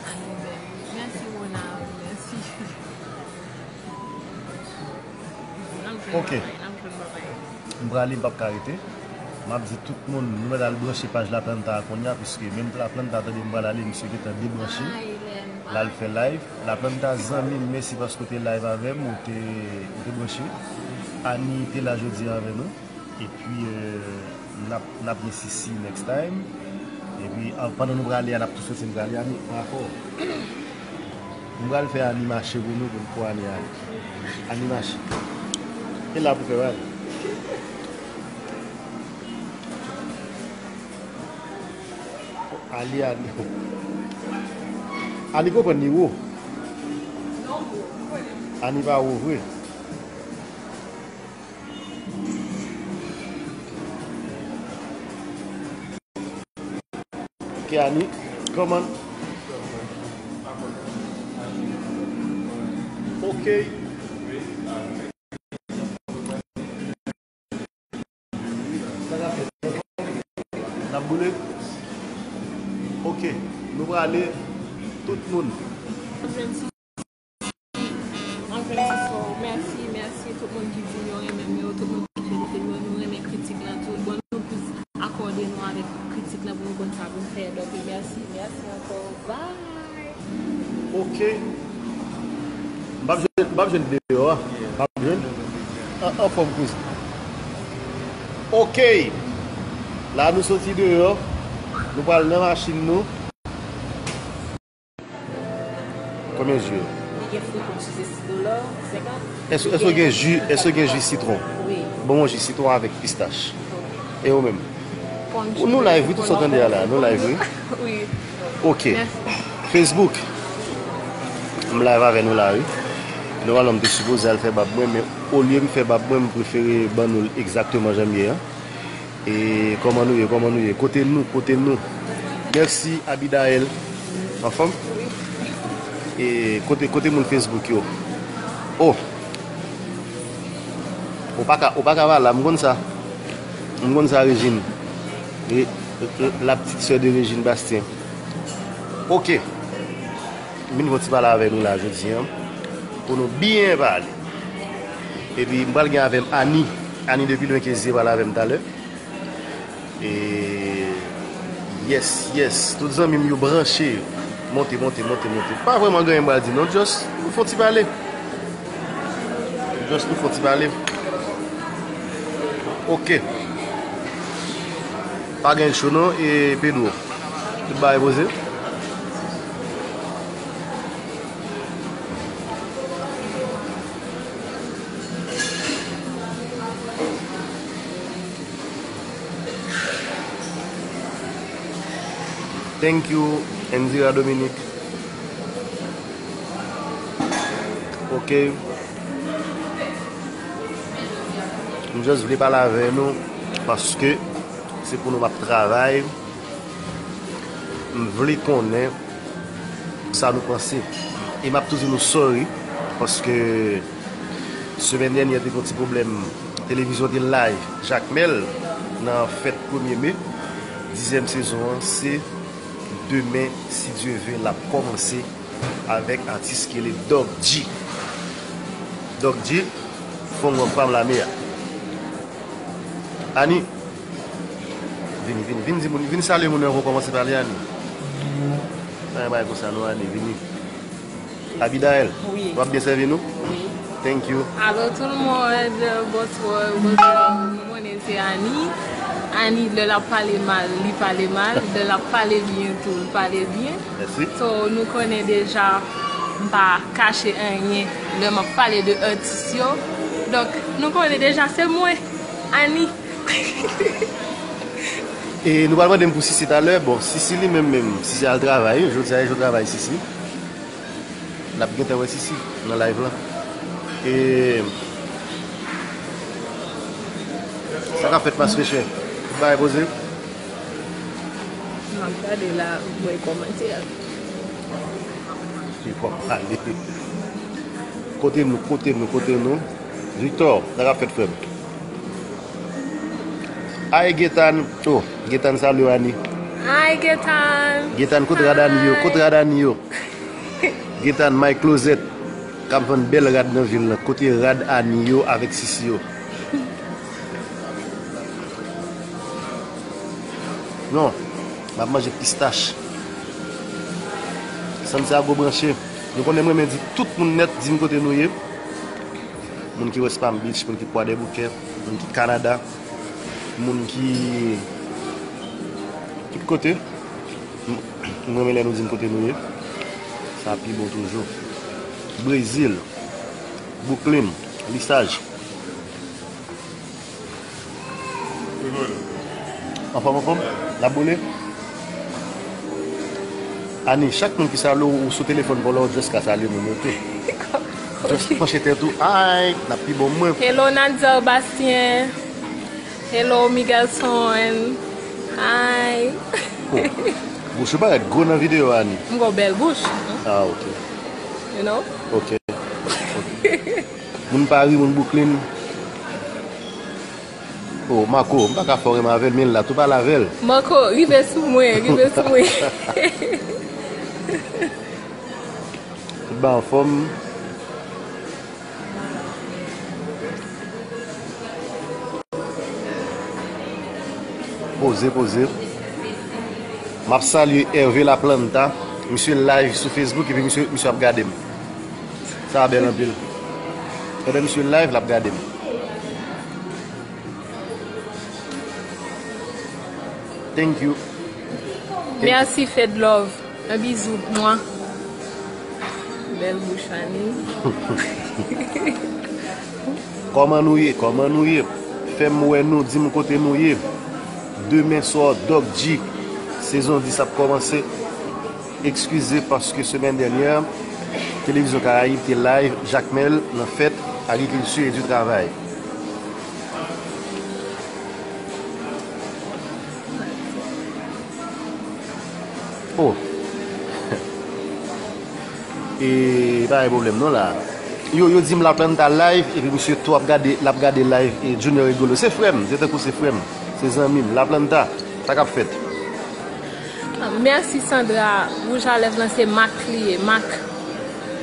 Ay, bèl. Mèsi, Ronald. Mèsi. N ap jwenn Ok. Babay, n ap jwenn babay. M prale, m p ap ka rete. M ap di tout moun, nou mèt al branche paj Laplanta a kounye a, piske menm Laplanta tande m pral ale, misye gentan debranche. L al fè live. Laplanta zanmi m, mèsi paske w te live avè m, ou te, ou te branche. Ani te la jodi a avè nou. Epi, euh, n ap, n ap gen Sisi next time. Epi, an, pandan nou prale a, n ap tou soti, m prale Ani ankò. M pral fè Ani mache pou nou, pou, pou Ani ale. Ani mache. E la pou fè Ani. Ani, Ani. Ani konprann li wo. Ani pa wo vre. Ok, Ani, come on. Ok. N ap boule? Ok, nou prale, tout moun. Mwen jwenn Sisi, mèsi, mèsi tout moun ki di yo renmen m yo, tout moun ki felisite m yo, nou renmen kritik lan tou. Bon, nou plis akòde nou avèk kritik lan pou nou konn sa pou n fè. Donk, mèsi, mèsi ankò. Bye! Ok. M p ap jwenn, m p ap jwenn deyò a. M p ap jwenn. An, anfòm, kouz. Ok. La, nou soti deyò. Nou pral nan machin nou. Konbyen ji? Li gen fwi pou ti se sitwon la, senkant. Èske, èske gen ji, èske gen ji sitwon? Wi. Bon, bon, ji sitwon avèk pistach. E ou menm? Ou, nou live, wi, tout sa w tande a la, nou live, wi. Wi. Ok. Mèsi. Facebook. M live avè nou la, wi. Nòmalman, m te sipoze al fè bab mwen, men olye m fè bab mwen, m prefere ban nou l egzakteman jan m ye an. E kòman nou ye, kòman nou ye? Kote nou, kote nou? Mèsi, Abidael. Anfòm? E kote, kote moun Facebook yo? Oh! Ou pa ka, ou pa ka pa la, m konn sa. M konn sa, Régine. E, e, la petite sœur de Régine Bastien. Ok. M vin fè yon ti pale avè nou la jodi a, pou nou byen pale. Epi m pral gen avè m Ani. Ani depi Lwenkezye pral avè m talè. E, yes, yes. Tout zanmi m yo branche. Monte, monte, monte, monte. Pa vrèman gen anyen m pral di non, just nou fè yon ti pale. Just nou fè yon ti pale. Ok. Pa gen cho non, e Pedro. Tout bagay poze. Thank you, Indira Dominique. Ok. M just vle pale avè nou paske se pou nou m ap travay. M vle konnen sa nou panse. E m ap tou di nou sorry, paske semèn dènyè te gen yon ti pwoblèm. Televizyon te live Jakmèl nan fèt premye me. Dizyèm sezon an se demen, si Dye ve, l ap kòmanse avèk atis ki rele Doc G. Doc G, fò m wè pam lame a. Ani, vini, vini, vini di moun, vini salye moun nan, kòmanse pale Ani. Sa yon bagay konsa non, Ani, vini. Abidael, wi, w ap byen sèvi nou? Wi. Thank you. Alo tout le monde, bonsoir, bonsoir. Nou konnen se Ani. Ani, lè l ap pale mal, li pale mal. Lè l ap pale byen tou, li pale byen. Mèsi. So, nou konnen deja, m pa kache anyen lè m ap pale de atis yo. Donk, nou konnen deja se mwen, Ani. E nou pral mande m pou Sisi talè. Bon, Sisi li menm menm, Sisi al travay, jodi a e jou travay Sisi. N ap gentan wè Sisi nan live lan. E sa k ap fèt, Mas Richard? Tout bagay poze? M ap gade la, m wè kòmantè a. Li pran pale. Kote nou, kote nou, kote nou? Victor, sa k ap fèt, frè m? Ay, Getan. Oh, Getan, salye Ani. Ay, Getan. Getan, kote rad Ani yo? Kote rad Ani yo? Getan, My Closet, k ap vann bèl rad nan vil lan. Kote rad Ani yo avèk Sisi yo? Non, m ap manje pistach. Santiago branche. Nou konnen m renmen di tout moun nèt, di m kote nou ye. Moun ki West Palm Beach, moun ki Kwadèboukè, moun ki Kanada, moun ki tout kote. M, m renmen lè nou di m kote nou ye. Sa pi bon toujou. Brezil, Brooklyn, Lisaj. Anfòm, anfòm? N ap boule? Ani, chak moun ki salye w, ou sou telefòn pa w la, ou just ka salye moun yo tou. Just panche tèt ou, ay, n ap pi bon mwen. Hello, Nadia Bastien. Hello, Miguelson. Hi. Oh, bouch ou parèt gwo nan videyo a, Ani. M gon bèl bouch. Ah, ok. You know? Ok. Ok. Moun Paris, moun Brooklyn. Oh, Marco, m pa ka fè w renmen avè l, men l la tou, pale avè l. Marco, rive sou mwen, rive sou mwen. Tout ba anfòm. Poze, poze. M ap salye Hervé Laplanta. Misye live sou Facebook epi misye, misye ap gade m. Sa bèl anpil. Pandan misye live, l ap gade m. Thank you. Thank you. Merci, Fed Love. Un bisou, mwa. Bèl bouch, Ani. Kòman nou ye? Kòman nou ye? Fè m wè nou, di m kote nou ye. Demen swa, Doc G, sezon dis ap kòmanse. Excusez parce que semaine dernière, Télévision Caraïbe te live Jakmèl nan fèt agrikilti e di travay. Oh. E pa gen pwoblèm non la. Yo, yo di m Laplanta live, epi misye tou ap gade, l ap gade live e Junior Rigolo. Se frè m, se tankou se frè m, se zanmi m. Laplanta, sa k ap fèt? Mèsi Sandra, wouj a lèv lan se mak li ye, mak.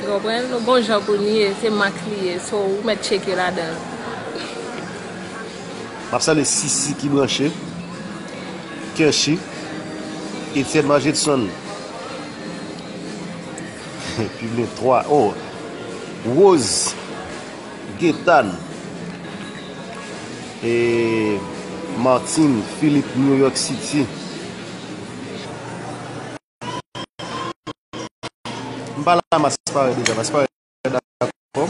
Ou konprann? Nou gon jan pou n ye, se mak li ye. So, ou mèt tcheke ladan l. M ap salye Sisi ki branche, Kershi, Etienne Margetson, Piblin twa, oh, Rose, Getan, e Martin, Philippe, New York City. M pa la, Masparè deja, Masparè dakò.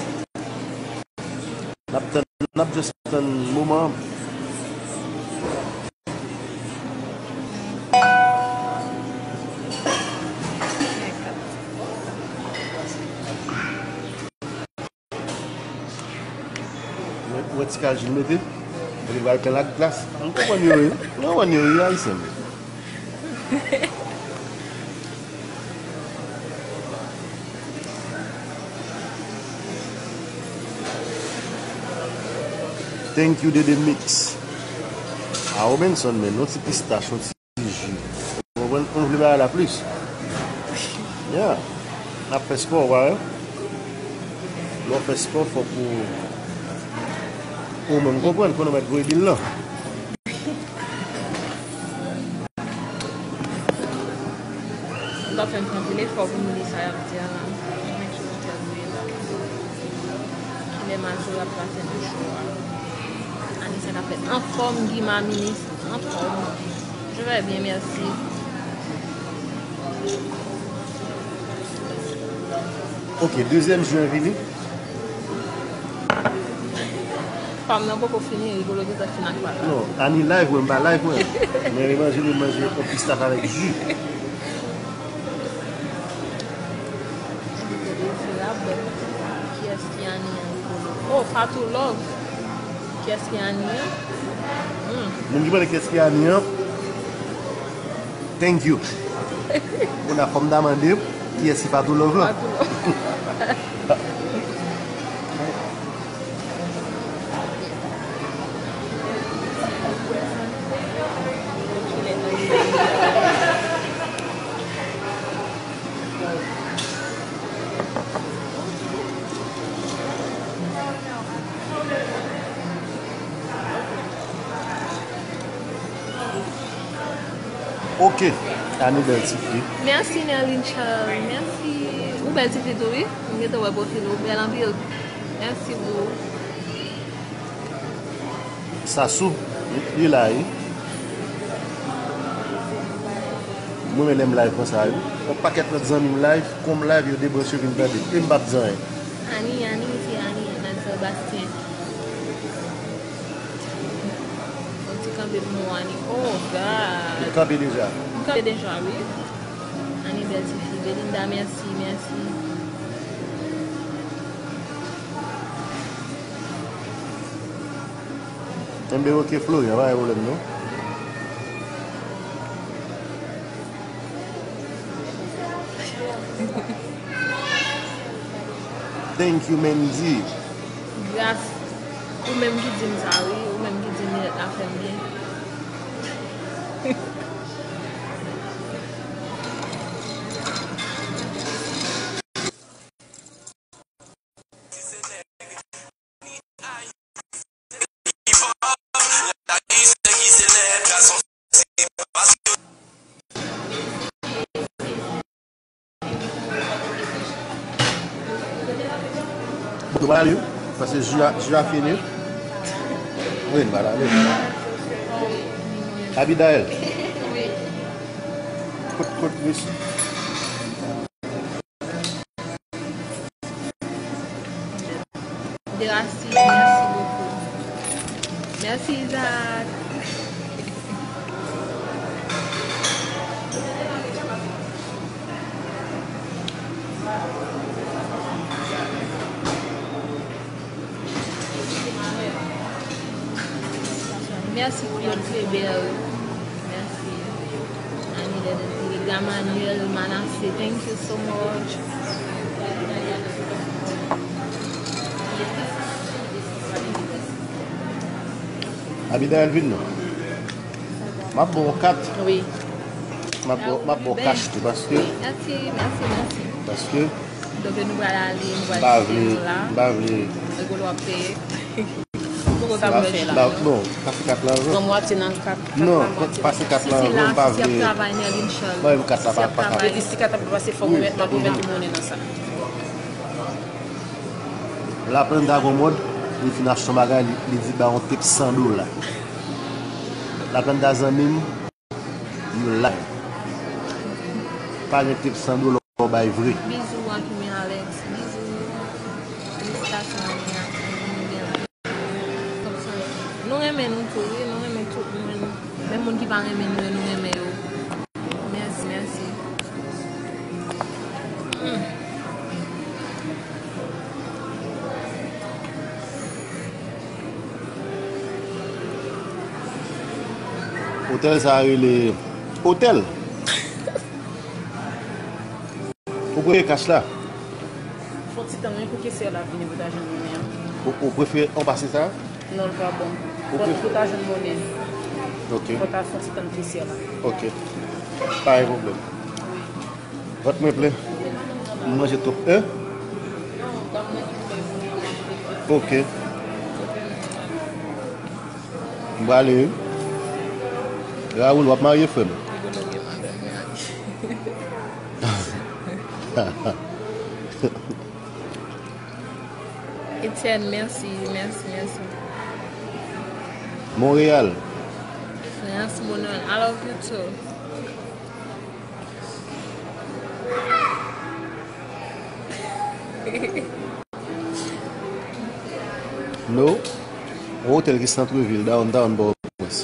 N ap tann, n ap just tann moman an. Ou wè ti kajou l mete? Epi l pral plen l ak glas. M konprann yo wi. M konprann yo wi, Ayisyen. Thank you, Dede Mix. A Robinson, men, yon ti pistach, yon ti ji. Ou konprann? Ou vle bagay la plis. Yeah. N ap fè spò, ou pa wè? Lè w fè spò, fòk ou, ou menm konprann, konnen w mèt voye bil lan. Sa fè m fè anpil efò pou m li sa y ap di a la. Make sure m tèl wi la. Kilè Mazo ap pase nan show a? Anise k ap fèt anfòm, Guy Maminis anfòm. Je vais bien, merci. Ok, dezyèm jwi an vini. Fanm nan poko fini, Rigolo gentan fin ak pal la. Non, Ani live, mwen, m pa live, mwen. Mwen, manje, mwen manje yon pistach avèk ji. Kiyès ki Ani an, Rigolo? Oh, Fatou Love. Kiyès ki Ani an? Hmm. Moun ki mande kiyès ki Ani an, thank you. Kounye a fò m ta mande kiyès ki Fatou Love la. Fatou Love. Ok, Ani bèl ti fi. Mèsi, Nerline Charles. Mèsi. Ou bèl ti fi tou, wi. M gentan wè pwofil ou. Bèl anpil. Mèsi pou ou. Sasou, li, li la, wi. Mwen, men lè m live konsa, wi. Yon pakèt lòt zanmi m live, kon m live, yo debranche, yo vin tande. E m p ap di anyen. Ani, Ani, se Ani, Madan Sebastien. Yon ti kanpe pou mwen, Ani. Oh, God. Ou kanpe deja? M kanpe deja, wi. Ani, bèl ti fi. Belinda, mèsi, mèsi. Enben, ok, Florian, pa gen pwoblèm, non. Thank you, Mendy. Gras. Ou menm ki di m sa, wi. Ou menm ki di m Milèt la fè m byen. Ou pral ale, paske ji a, ji a fini. Wi, n pral ale. Abidaël. Kot, kot, mesye? Deracine, merci beaucoup. Merci, Isaac. Mèsi, Claude Clébert. Mèsi. Annie Dedan, Manuel Manassé, thank you so much. Abida Elvin, non. M ap ba w kat. Wi. M ap ba w, m ap ba w cash tou, paske. Wi, mèsi, mèsi, mèsi. Paske. Donk, nou pral ale, nou pral kite nou la. M pa vle, m pa vle. Rigolo ap peye. Poko ka fè la. Bon, pase kat la avan. Bon, mwen ap nan kat. Non, pase kat la avan, m pa vle. Si se la, si se ap travay, Nerlin Charles. Mwen menm kat la pa, pa ka. Yo di si kat la pa pase, fòk ou met, m ap remèt ou monnen nan sa. Laplanta gon mòd, li fin achte yon bagay, li, li di ba yon tip san dola. Laplanta zanmi m, you lie. Pa gen tip san dola w bay vre. Bizou Anthony Alex, bizou. Felisitasyon Annie ak Annie Alex. Nou renmen nou tou, wi, nou renmen tout moun. Menm moun ki pa renmen nou yo, nou renmen yo. Mèsi, mèsi. Hmm. Otèl sa a rele otèl. Ou prefere kach la? Fon ti tann wi pou kesè la vini pou ta jwenn monnen an. Ou, ou prefere anpase sa? Non, l pa bon. Ou prefere pou ta jwenn monnen. Ok. Fò ta fon ti tann kesè la. Ok. Pa gen pwoblèm. Wi. Vant mwen plen. M manje twòp, en? Ok. M prale, wi. Raoul, w ap marye, frè m? Etienne, mèsi, mèsi, mèsi. Monreyal. Frans, mon I love you too. No. Yon otèl ki santrevil, downtown Pòtoprens.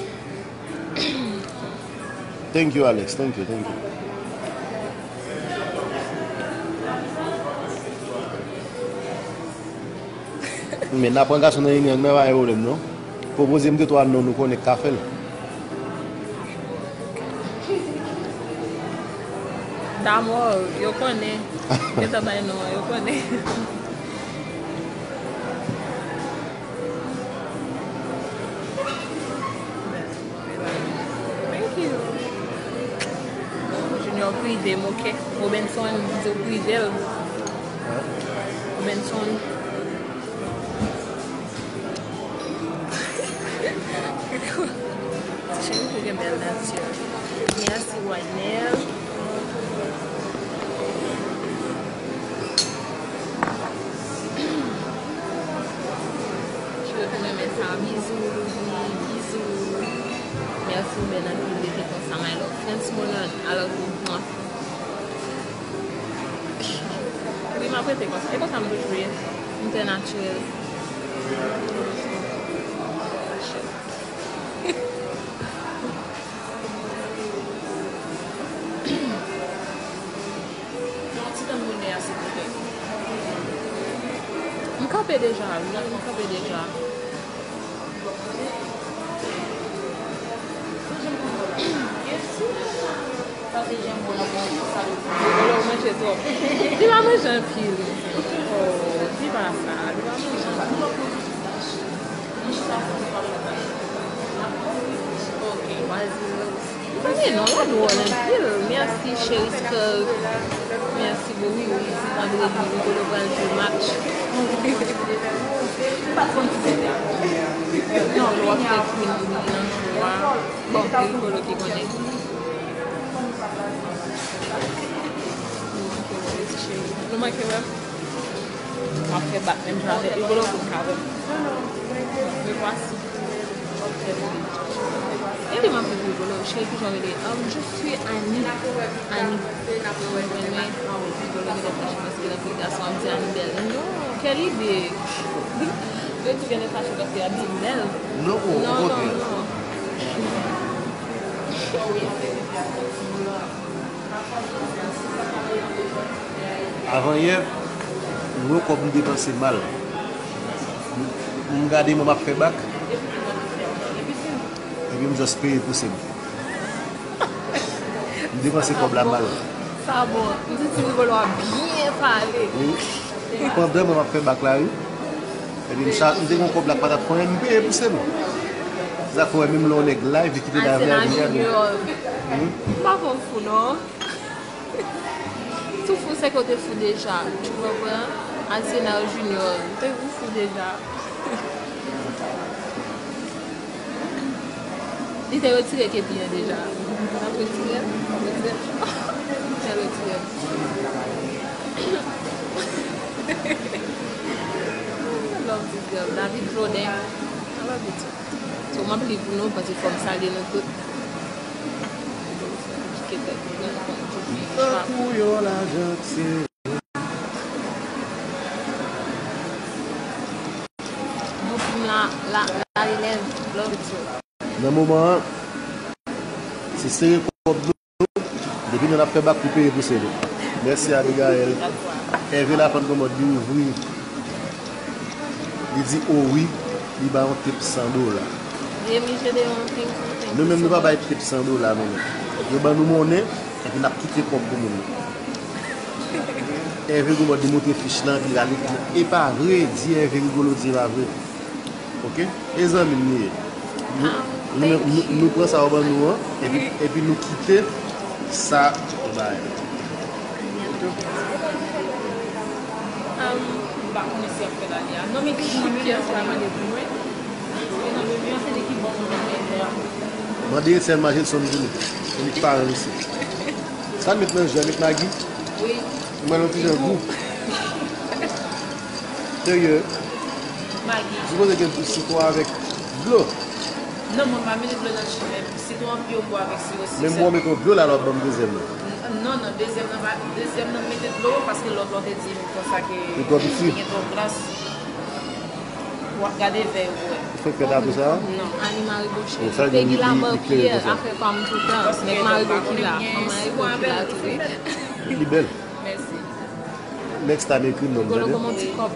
Thank you, Alex. Thank you, thank you. Men n ap pran gason nan renyòn, men pa gen pwoblèm, non. Pwopoze m de twa non, nou konnen k ka fè l. Damò, yo konnen. Gentan bay non an, yo konnen. Thank you. Junior pride m, ok? Robinson, m di w pride l. Robinson. Ti cheri tou gen bèl nati. Mèsi, Waynel. Cheri tou renmen sa. Bizou, Louvi, bizou. Mèsi, ou bèl anpil, rete konsa, my love. Frantz Monon, I love you. Wi, m ap rete konsa. E konsa m toujou ye. M trè natirèl. Yon ti tann bonè a, silvouplè. M kanpe deja, wi, m kanpe deja. Sa se janbon nan bon sa. Rigolo manje twòp. Li pa manje anpil. Oh, di pa sa. Li pa manje anpil. Ok, wazil. Mwen non, la dwòl anpil. Mèsi, Cheriska. Mèsi, bon, wi, wi, se vandredi, Rigolo pral jwe match. Non, lè w ap fè kwin nan jwe a. Bon, se Rigolo ki konnen. Nou manke wè m. M ap fè bak menm jan avèk Rigolo pou l ka wè m. Me voici. E li m ap viv Rigolo, cheri, kijan w rele? Um, je suis Annie. Annie. Mwen, mwen, Rigolo gentan fache paske l anpil gason ap di Annie bèl. Non, quelle idée? Yo tou gentan fache paske y ap di m bèl. Non, non, non. Avanyè, m wè kòb m depanse mal. M, m gade mwen m ap fè bak. Epi m just peye pouse m. M depanse kòb la mal. Sa bon. M di ti Rigolo a byen pale. Wi. Pandan mwen m ap fè bak la, wi. Epi m cha-, m te gen yon kòb la k pa t ap fè anyen, m peye pouse m. Se sa k fè w wè menm lè yon nèg live, li kite live la, li gade. Wi. M pa konn fou, non. Si w fou, se ke w te fou deja. Tu comprends? Alcena Junior, ou te, ou fou deja. Li te retire kepi an deja. L ap retire l, l ap retire l. Li te retire l. I love this girl. David Claudin. I love you too. So, m ap li pou nou, paske fò m salye nou tout. Tankou yon lajanti. Bon, pou m la, la, la, Lilèn, love you too. Nan moman an, se sere kòb nou. Depi nou ap fè bak pou peye pou sere. Mèsi Abigail. Ève la pran kòmand, li ouvri. Li di o wi, li ba yon tip san dola. Remi Gedeon, thank you, thank you so much. Nou menm nou pa bay tip san dola, nou menm. Yo ban nou monnen, epi n ap kite kòb pou moun nan. Ève Gomòd li montre fich lan, epi l ale, e pa vre, di Ève Rigolo di e pa vre. Ok? E zanmi m li ye. Nou, nou, nou, nou pran sa yo ban nou an, epi, epi nou kite sa yo bay. Am, m pa konnen si y ap fè l ale a. Non, men ki pyès la mande pou mwen. E nan men mwen, se li ki ban mwen manje a. Mande Etienne manje l sonn pou nou. Se li ki paran isit. Sa l met nan je a, met magi? Wi. Mwen, yon ti jan gou. Serye. Magi. Sipoze gen sitwon avèk dlo. Non, mwen pa mete dlo nan chimen. Sitwon an pi bon avèk siwo sik. Men mwen mete dlo la, lòt ban m dezyèm nan. Non, non, dezyèm nan pa, dezyèm nan mete dlo paske lòt la te di konsa ke li gen twòp gras. W ap gade vè yo pou wè. Fèk fè tatou sa? Non. Ani Marigo cheri. Pegi la mè Pyè, afè pa m toutan. Nèg Marigo ki la. An Marigo ki la tou, wi. Li bèl. Mèsi. Next time, ekri m non m, tande? Golo kòman ti kòb.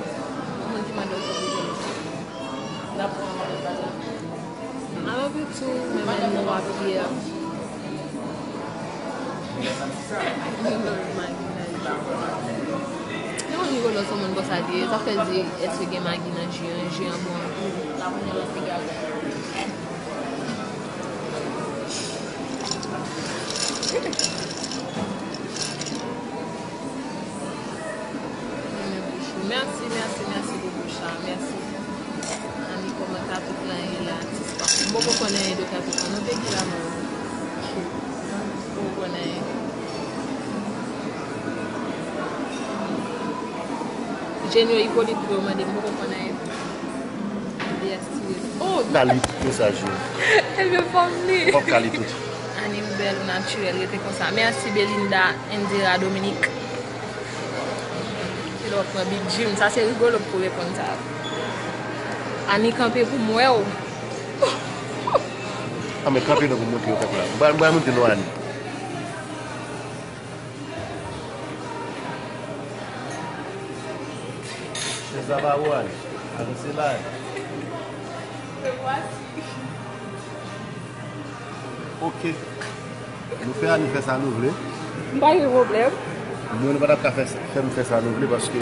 Mwen ki mande w kòb. N ap pran lòt bagay. I love you too, men men nou ap ye. Yon rigolo sou moun konsa di, sa fè di, èske gen magi nan ji an, ji an bon anpil. Mèsi, mèsi, mèsi pou bouch la. Mèsi. Ani, kòman kapit lan ye la, atis pa m? M poko konn anyen de kapit lan. Nou te ki la non? M poko konn anyen. Jenyo Ipolit pou yo mande, m poko konn anyen. Yes, yes. Oh, n a li tout mesaj yo. Ebyen, fò m li. Ou p ap ka li tout. Ani, ou bèl, ou natirèl, rete konsa. Mèsi, Belinda, Indira, Dominique. Se lè w ap pran Big Jim. Sa se Rigolo pou reponn sa. Ani kanpe pou m wè w. Ah, men kanpe non pou montre yo kanpe la. M pral, m pral montre nou Ani. Chèz la pa wou, Ani. Avanse la. Me voici. Ok. Nou fè Ani fè sa nou vle. M pa gen pwoblèm. Mwen, nou pa t ap ka fè, fè m fè sa nou vle paske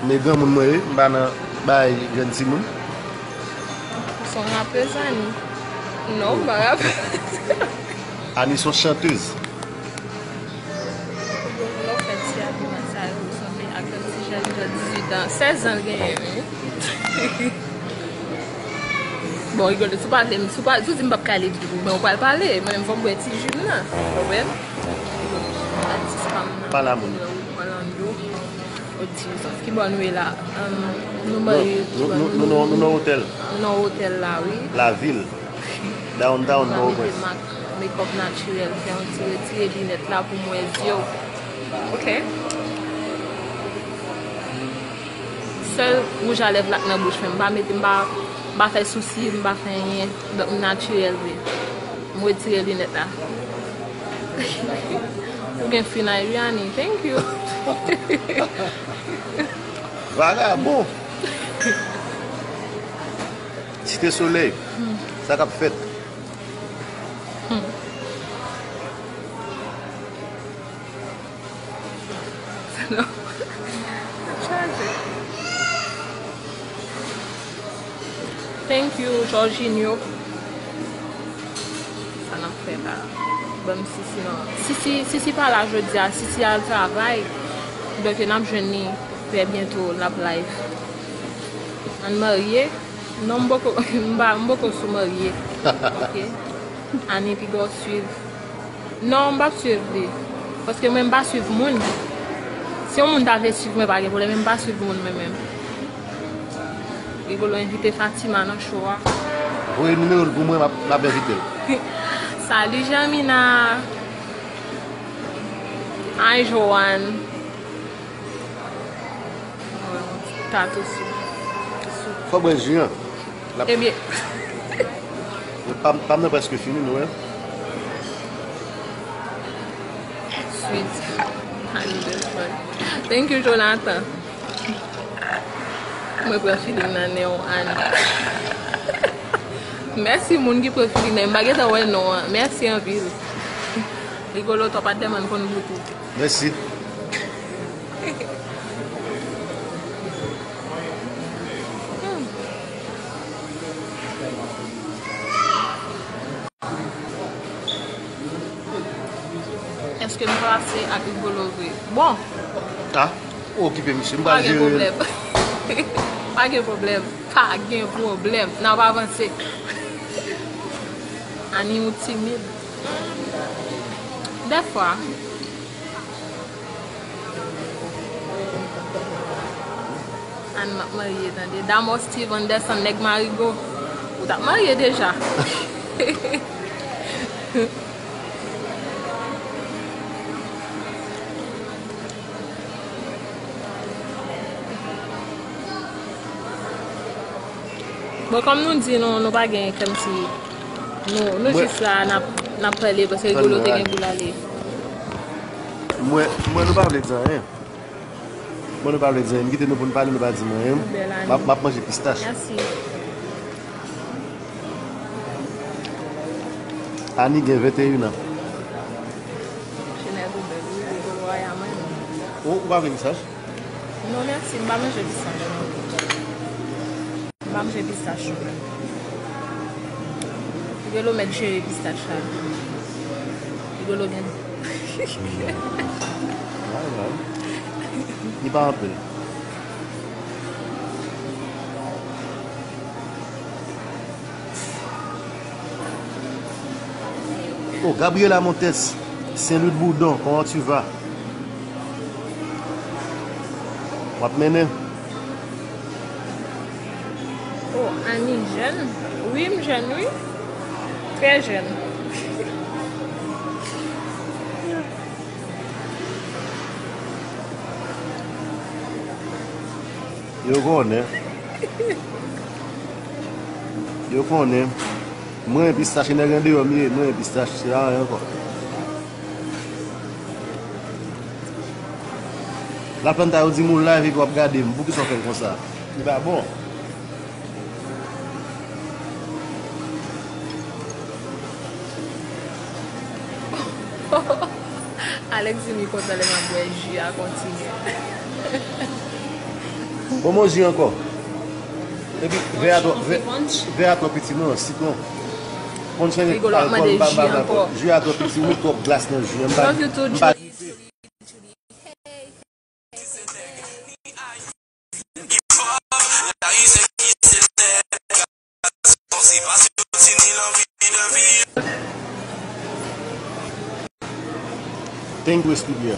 m e granmoun mwen ye, m pa nan bay jèn timoun. Ou se yon rapèz, Ani? Non, m pa rapèz. Ani se yon chantèz. Lè w fè ti abiman sa yo, ou sanble ak yon ti jèn jan dizuit an, sèz an l genyen, wi. Bon, Rigolo, si w pa vle m, si w pa, si w di m p ap ka li di w, men ou pral pale, mwen menm fò m bwè ti ji m nan, ou konprann? Atis pa m nan, pale a moun. Orlando, oh Jesus, ki bò nou ye la? Ahn, nou marye, nou, nou, nou, nou, nou nan otèl. Nou nan otèl la, wi. Lavil. Downtown Port-au-Prince. M pa mete mak, makeup natirèl, fè yon ti retire linèt la pou m wè zye w. Ok. Sèl wouj a lèv la k nan bouch mwen. M pa mete, m pa, m pa fè sousi, m pa fè anyen. Donk, m natirèl vre. M retire linèt la. Ou gen fin ay wi, Ani. Thank you. Vagabon. Site Solèy. Hmm. Sa k ap fèt? Hmm. Non. Chaje. Thank you, Jorginho. Sa n ap fè la? Ban m Sisi non. Sisi, Sisi pa la jodi a, Sisi al travay. Donk, n ap jwenn li trè byento, l ap live. Ann marye. Non, m poko, m pa, m poko sou marye. Ok. Ani piga w swiv. Non, m p ap swiv li. Paske mwen, m pa swiv moun. Si yon moun ta vle swiv mwen, pa gen pwoblèm, men m pa swiv moun mwen menm. Rigolo envite Fatima nan show a. Voye nimewo l pou mwen, m ap, m ap envite l. Salut Jamina. Hi Joanne. Tatou sou, sou. Fò bwè ji an. Ebyen. Pa m, pa m nan prèske fini, nou wè. Sweet. Thank you, Jonathan. Mwen pran feeling nan nen w, Ann. Mèsi moun ki pran feeling nan. M pa gentan wè non an. Mèsi anpil. Rigolo, twa pa tèlman konn boutou. Mèsi. Èske m klase ak Rigolo vre? Bon. Ah, ou okipe misye, m pral jere l. Pa gen pwoblèm. Pa gen pwoblèm. Pa gen pwoblèm. N ap avanse. Ani ou timid. Dèfwa. Ann m ap marye, tande. Damo Steve Anderson, nèg Marigo. Ou t ap marye deja. Bon, kòm nou di, nou, nou pa gen kòmsi, nou, nou jis la, n ap, n ap pale, paske Rigolo te gen pou l ale. Mwen, mwen, nou pa vle di anyen. Mwen, nou pa vle di anyen. M kite nou pou n pale, nou pa di m anyen. M ap, m ap manje pistach. Mèsi. Ani gen venteyen an. Chenèl ou bèl, wi, Rigolo a ya mwen. Ou, ou pa vle pistach? Non, mèsi, m pa manje pistach, non. M pa manje pistach, non. Rigolo mèt jere pistach la. Rigolo gen. Li pa anpil. Oh, Gabriela Montes, Saint-Louis de Bourdon, comment tu vas? W ap mennen? Oh, Annie jèn? Wi, m jèn, wi. Trè jèn. Yo konnen. Yo konnen. Mwen, pistach, e nèg andeyò m ye. Mwen, pistach, se pa anyen ankò. Laplanta, yo di m ou live epi w ap gade m. Poukisa w fè l konsa? Li pa bon. Alex di li kontan lè m ap bwè ji a kontinye. Bon, bon, ji ankò. Epi, vè a twò, vè, vè a twò piti, non, sitwon. Punch fè alkòl, m pa, m pa, m pa, ji a twò piti, ou met twòp glas nan ji a, m pa, m pa. Thank you, Estudya.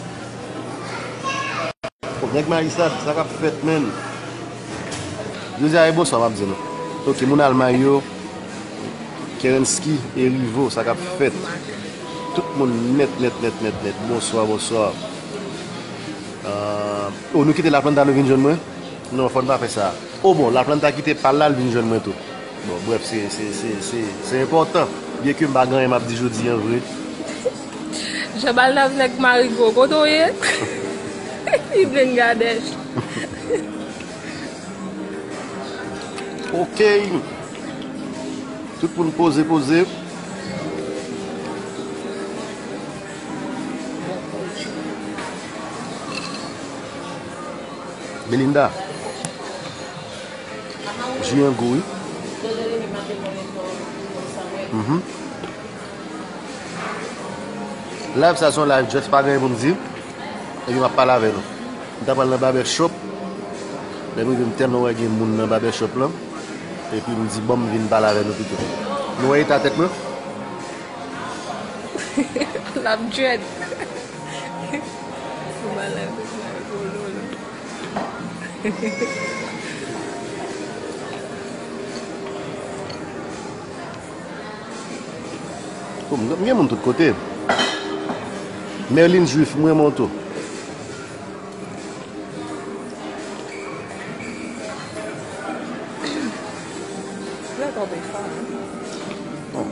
Oh, nèg Mayi sa, sa k ap fèt, menn. Jodi a, e bonswa, m ap di nou. Ok, moun Almay yo, Kerensky e Rivo, sa k ap fèt. Tout moun nèt, nèt, nèt, nèt, nèt. Bonswa, bonswa. Ah, oh, nou kite Laplanta, nou vin jwenn mwen? Non, fò n pa fè sa. Oh, bon, Laplanta kite pa l la, l vin jwenn mwen tou. Bon, brèf, se, se, se, se, se enpòtan. Byenke m pa gen anyen m ap di jodi a vre. Jean Balnav nèg Marigo, kote w ye? Li Bangladèch. Ok. Tout moun poze, poze. Belinda. Ji an gou, wi. Mhm. Live sa se yon live just pa gen anyen pou m di. Epi m ap pale avè nou. M ta pral nan barber shop. Lè m rive m tèlman wè gen moun nan barber shop lan. Epi m di bon m vin pale avè nou pito. Nou wè eta tèt mwen? L ap dread. Fou malad, fou malad, fou lolo. Oh, m gen moun tout kote. Merlin Juif, m renmen w tou. Lè twò pè sa. Bon.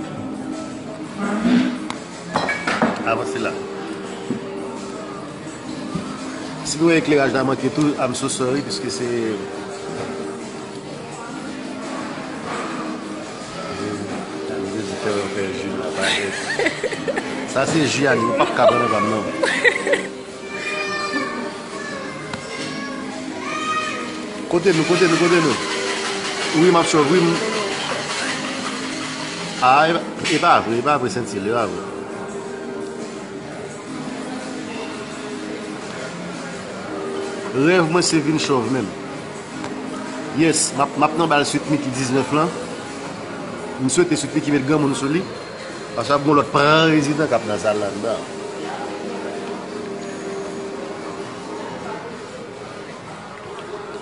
Avanse la. Si nou wè ekleraj la manke tou, I'm so sorry, piske se, Jezi fè yo fè ji la, pa jès. Sa se ji a li, ou p ap ka pran nan pa m, non. Kote nou, kote nou, kote nou? Wi, m ap chòv, wi, m. A, e pa, e pa vre, e pa vre, Sentil, e pa vre. Rèv mwen se vin chòv menm. Yes, m ap, m ap nan bal Sweet Micky diznèf lan. M swete Sweet Micky met granmoun sou li. Paske ap gon lòt prezidan k ap nan sal la anndan.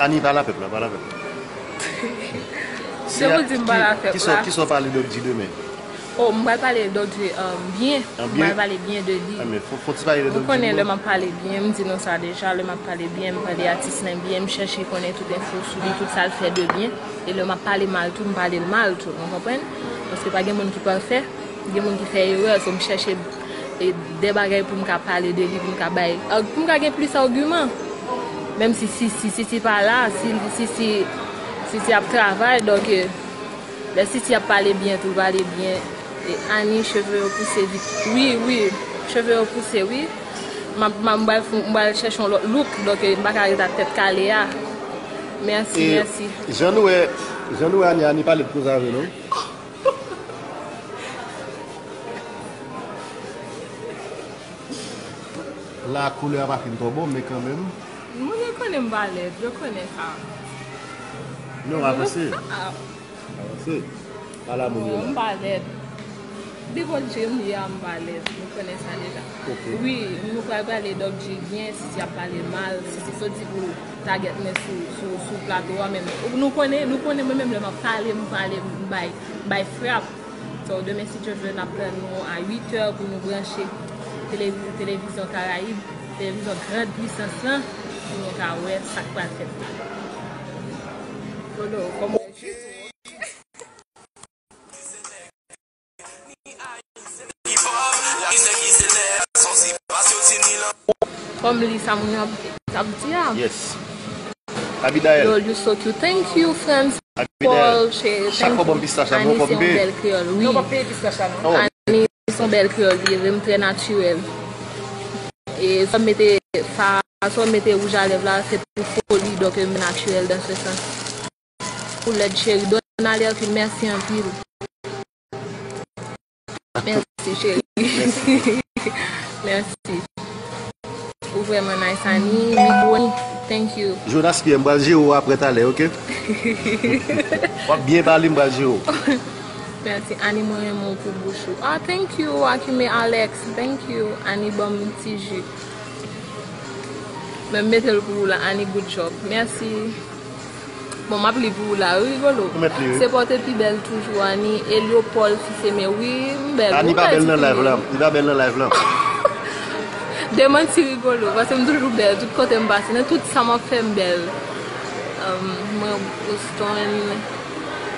Ani, pale a pèp la, pale a pèp la. Se pou di m pale a pèp la. Kisa w pale Dòk G demen? Oh, m pral pale Dòk G byen. M pral pale byen de li. Fon ti pale de Dòk G. Ou konnen lè m ap pale byen, m di nou sa deja, lè m ap pale byen, m pale atis lan byen, m chèche konnen tout enfo sou li, tout sa l fè de byen. E lè m ap pale mal tou, m pale l mal tou, nou konprann? Paske pa gen moun ki pafè, gen moun ki fè erè, so m chèche e de bagay pou m ka pale de li, pou m ka bay, pou m ka gen plis agiman. Menm si si si si si pa la, si si si si si ap travay, donk lè si si ap pale byen tou, l pale byen. E Ani, cheve yo pouse vit. Wi, wi, cheve yo pouse, wi. M ap m ap- m pral fou- m pral chèche yon lòt look, donk m pa ka ret ak tèt kale a. Mèsi, mèsi. Jan nou wè, jan nou wè Ani, Ani pale de koze avè nou. La koulè a pa fin twò bon, men kanmenm. Moun yo konnen m pa lèd, yo konnen sa. Non, avanse. Avanse. Pale a moun yo la. M pa lèd. Depi w di m li a, m pa lèd. Nou konnen sa deja. Wi, nou pral pale Dòk G byen, si si ap pale mal, si si soti pou l tagèt mwen sou, sou, sou plato a, men nou konnen, nou konnen mwen menm lè m ap pale, m pale, m bay, m bay frap. So, demen, si Dye vle, n ap tann nou a uit è pou nou branche televi- televizyon Karayib, televizyon Grand Puissance lan, pou nou ka wè sa k pral fèt la. Kòman Kòm li sa moun yo ap, ap di a. Yes. Abidael. Yo, you so cute. Thank you, friends. Paul, cheri. Chak fwa ban m pistach la, mwen fò m peye. Ani se yon bèl kreyòl, wi. Ani se yon bèl kreyòl, li ye vre, m trè natirèl. E sa w mete, sa, sa w mete wouj a lèv la, se pou foli, donk m natirèl dans ce sens. Pou lèd cheri. Donald Hercule, mèsi anpil. Mèsi cheri. Mèsi. Ou vrèman nice, Ani. Wi, Ani. Thank you. Jonas Pierre, m pral jere w apre talè, oke? W ap byen pale, m pral jere w. Mèsi, Ani, mwen renmen w pou bouch ou. Ah, thank you, Akime Alex. Thank you, Ani, ban m ti ji. Men m mete l pou ou la, Ani, good job. Mèsi. Bon, m ap li pou ou la, wi, Rigolo. Se pa w te pi bèl toujou, Ani. Elio Paul, si se men, wi, m bèl. Ani pa bèl nan live la. Li pa bèl nan live la. Demanti, Rigolo, paske m toujou bèl. Tout kote m pase, nan tout sa m ap fè, m bèl. Mwen, Boston.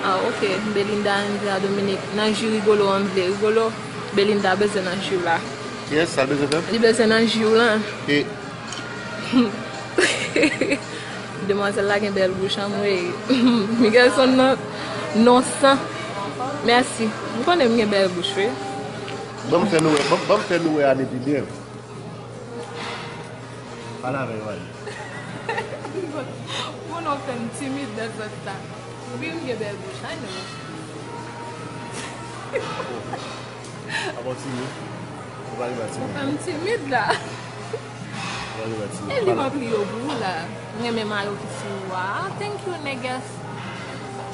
Ah, ok. Belinda, Andrea, Dominique. Nan ji Rigolo, an vle. Rigolo, Belinda bezwen nan ji w la. Kiyès sa l bezwen fè? Li bezwen nan ji w lan. E Demwazèl la gen bèl bouch, anmwey. Miguelson nan non san. Mèsi. M konnen m gen bèl bouch, wi. Ban m fè nou wè, ban, ban m fè nou wè Ani pi byen. Pale avè yo, Ani. Moun nan fè m timid nan zòt la. Wi, m gen bèl bouch, I know. Apa w timid? Ou pa rive a timid. Ou fè m timid la. Ou pa rive a timid. E li m ap li yo pou ou la. M renmen mayo ki sou ou a. Thank you, niggas.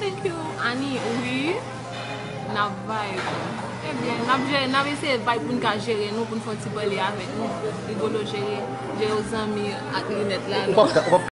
Thank you, Ani. Wi. N ap vibe. Ebyen, n ap jere, n ap eseye vibe pou n ka jere nou, pou n fè yon ti pale avèk nou. Rigolo jere, jere w zanmi ak linèt la. Ou p ap ka, ou p ap